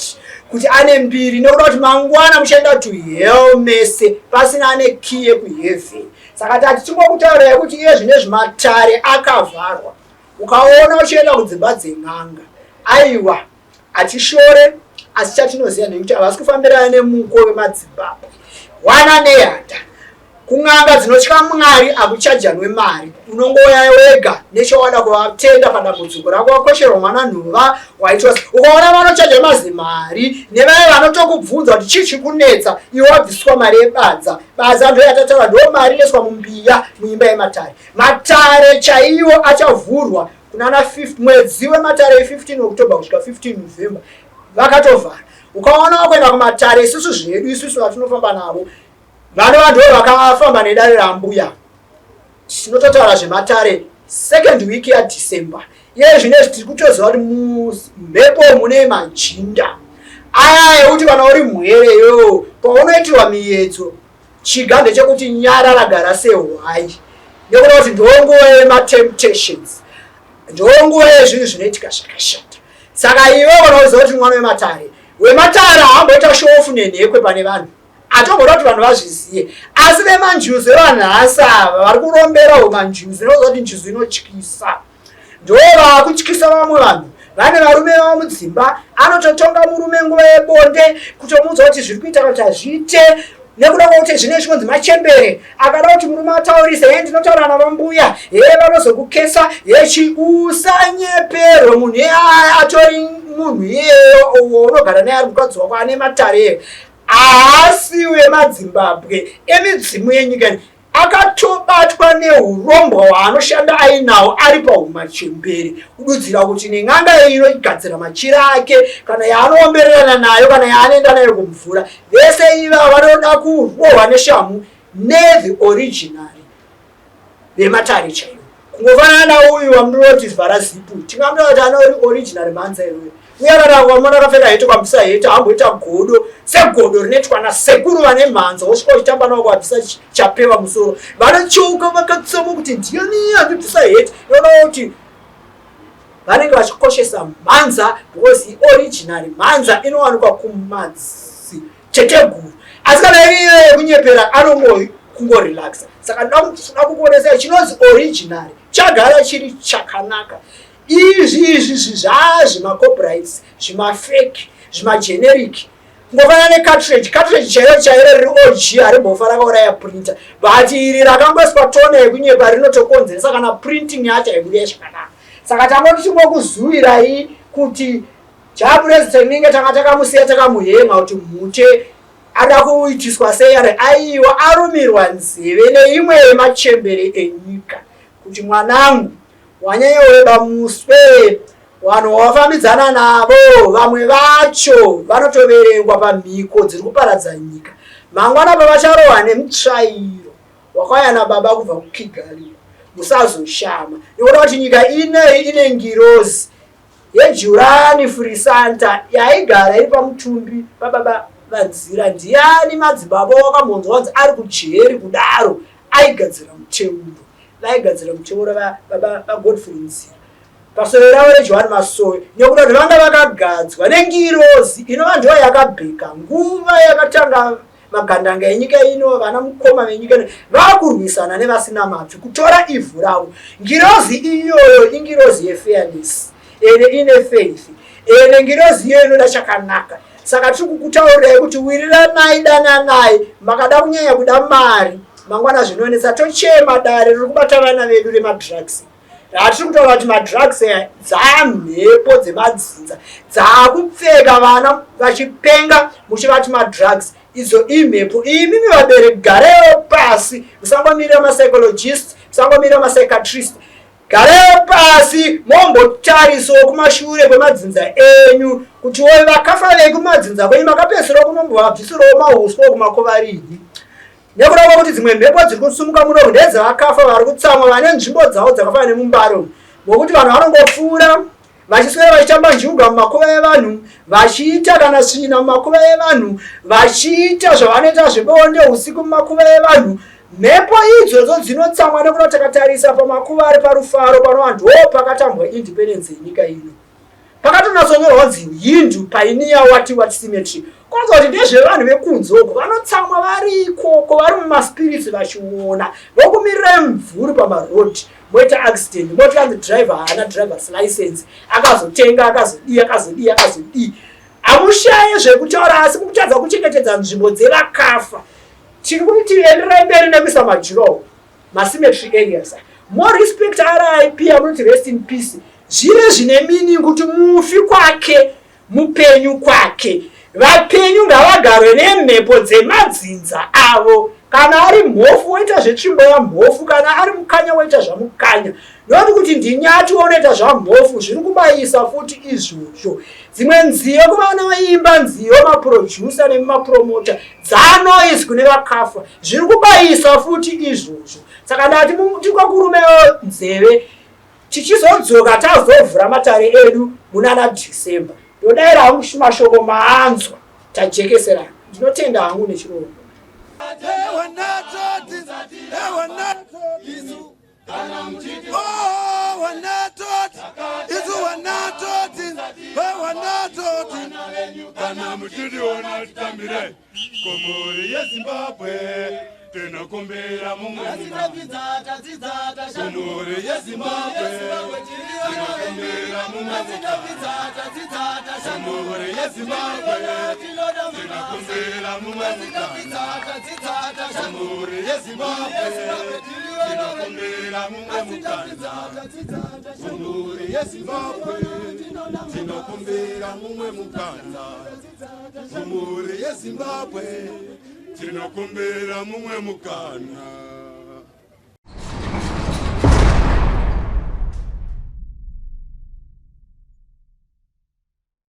[SPEAKER 1] kuti ane mbiri nekuda kuti mangwana muchaenda to hell mese pasina ane key yekuheaven. Saka tati tingokutaurirai kuti iye zvinezvi matare akavharwa. Ukaona uchienda kudzimba dzen'anga, aiwa hatishore, asi chatinoziva ndekuti havasi kufambirana nemuko wemadzimbabwe. Wana nehanda kun'anga dzinotya Mwari hakuchajanwe mari, unongouya wega nechawada kuvatenda padambudziko rako, wakosherwa mwana nhuva waitwa. Ukaona vanochaja mazimari nevaya vanotokubvunza kuti chii chikunetsa, iwe wabviswa mari yebadza. Badza ndo yatataura, ndo mari inoiswa mumbiya muimba yematare. Matare chaiwo achavhurwa kunana mwedzi wematare 15 October kusvika 15 November vakatovhara. Ukaona wakuenda kumatare, isusu zvedu isusu vatinofamba navo vanova ndo vakafamba nedare rambuya, tinototaura zvematare second week yaDecember. Iye zvinezvi tiri kutoziva kuti mumhepo mune majinda aya ekuti kana uri mhwere yo paunoitirwa miyedzo, chiga ndechekuti nyarara, gara sehwai, nekuda kuti ndonguva yematemptations, ndonguva yezvinhu zvinoitika zvakashata. Saka iwe kana uziva kuti mwana wematare, wematare haamboita shofu nenhekwe pane vanhu, atomboda kuti vanhu vazviziye. Asi vemanjuzu evanhasi ava vari kuromberawo manjuzu, inoziva kuti njuzu inotyisa, ndo vaakutyisa vamwe vanhu vane varume vavo mudzimba. Anototonga murume nguva yebonde, kutomuudza kuti zviri kuita kuti hazviite, nekuda kwekuti zvine zvinonzi machembere. Akada kuti murume ataurise, he, ndinotaura navambuya, he, vanozokukesa hechi. Usanyeperwe, munhu iye atori munhu iyeyo unogara naye ari mukadzi wako ane matare, haasi wemadzimbabwe emidzimu yenyika. Akatobatwa neurombwa hwaanoshanda ainawo ari pahumachembere, kududzira kuti nen'anga iyi inogadzira machira ake, kana yaanoombererana nayo, kana yaanoenda nayo kumvura, vese ivava vanoda kurohwa neshamhu nethe originary vematare chaivo. Kungofanana nauyu wamunoti vhara zipu, tingamuta kuti anori original mhanza iyoyo. Uye kana wamona akapfeka heti, kwambisa heti, haamboita godo segodo rinoitwa nasekuru vane mhanza. Wosvika uchitamba navo, kwabvisa chapeva musoro, vanocheuka vakatsama kuti ndiani andibvisa heti. Inoona kuti vanenge vachikoshesa mhanza because original mhanza inowanikwa kumadzi teteguru, asi kana iriyo yekunyepera anongo kungorelaxa. Saka ndoda kukuonesai chinonzi original chagara chiri chakanaka. Izvi izvi zvazvimacopyrights, zvimafake, zvimageneric, kungofanana necartridge. Cartridge chaiyo chaiyo riri OG harimbofa rakauraya printer, but iri rakangoiswa toner yekunyepa rinotokonzeresa kana printing yacho haibude zvakanaka. Saka tangoti tingokuzuvirai kuti Jah Prayzah tinenge tanga takamusiya, takamuhema kuti mhute ada kuitiswa sei ari. Aiwa, arumirwa nzeve neimwe yemachembere enyika kuti mwanangu, wanyanya ureba muswe, vanhu wafambidzana navo vamwe vacho vanotoverengwa pamhiko dziri kuparadza nyika. Mangwana pavacharohwa nemutsvairo wakauya nababa kubva kuKigali, musazoshama, nekuda kuti nyika inei ine ngirozi yejurani Furisanta yaigara iri pamutumbi pababa vanzira. Ndiani madzibaba wakambonzwa wanzi ari kujeri kudaro aigadzira muteuro? Vaigadzira muteuro baba vaGodfrey Nzira pasoro ravo reJohani Masowe, nekuda kuti vanga vakagadzwa nengirozi inova ndiyo yakabheka nguva yakatanga magandanga enyika ino, vana mukoma venyika ino vakurwisana nevasina mabvi kutora ivhu ravo. Ngirozi iyoyo ingirozi yefairness, ene ine faith, ene ngirozi iyoyo inoda chakanaka. Saka tiri kukutaurirai kuti wiriranai, dananai. Makada kunyanya kuda mari, mangwana zvinonetsa. Tochema dare riri kubata vana vedu remadrugs. Hatiri kutaura kuti madrugs aya dzamhepo dzemadzinza dzaakupfeka vana vachipenga, muchivati madrugs, idzo imhepo. Imimi vabereki, garewo pasi, musangomirira mapsychologist, musangomirira mapsychiatrist. Garewo pasi mombotarisawo kumashure kwemadzinza enyu kuti wo vakafa vekumadzinza kwenyu makapedzisirawo kunombovabvisirawo mauswa kumakova rini, nekuda kwekuti dzimwe mhepo dziri kusumuka muno ndedzevakafa vari kutsamwa, vane nzvimbo dzavo dzakafanana nemumbaro, mokuti vanhu vanongopfuura vachiswera vachitamba njuga mumakuva evanhu, vachiita kana svina mumakuva evanhu, vachiita zvavanoita zvebonde usiku mumakuva evanhu. Mhepo idzodzo dzinotsamwa nekuda takatarisa pamakuva ari paRufaro, panova ndo pakatambwa independence yenyika ino. Pakatonyatsonyorwa kunzi Hindu Pioneer wati wati Cemetery. Kwanza kuti ndezvevanhu vekunze uko vanotsamwa vari ikoko vari mumaspirits vachiona vokumirirai mumvuri pamaroad moita accident moti kanzi driver haana drivers license akazotenga akazodii akazodii akazodii hamushaye zvekutaura asi mukutadza kuchengetedza nzvimbo dzevakafa. Tiri kuti enderai mberi nekuisa majurawo macemetery areas more respect RIP amunoti rest in peace zvive zvine meaning kuti mufi kwake mupenyu kwake vapenyu ngavagarwe nemhepo dzemadzinza avo kana ari mhofu woita zvetsvimbo yamhofu kana ari mukanya woita zvamukanya not kuti ndinyati wonoita zvamhofu zviri kubayisa futi izvozvo dzimwe nziyo kuvanoimba nziyo maproducer nemapromota dzanoise kune vakafa zviri kubayisa futi izvozvo saka ndati tikakurumewo nzeve tichizodzoka tazovhura matare edu munana December ndodaira hangu mashoko maanzwa tajekeserana ndinotenda hangu nechirongwa.
[SPEAKER 2] Kana muchitiona titambire kumhuri yeZimbabwe tinokumbira mumwe kumhuri yeZimbabwe tinokumbira mumwe kumhuri yeZimbabwe tinokumbira mumwe kumhuri yeZimbabwe tinokumbira mumwe mukana kumhuri yeZimbabwe tinokumbira mumwe mukana kumhuri yeZimbabwe tinokumbira mumwe mukana.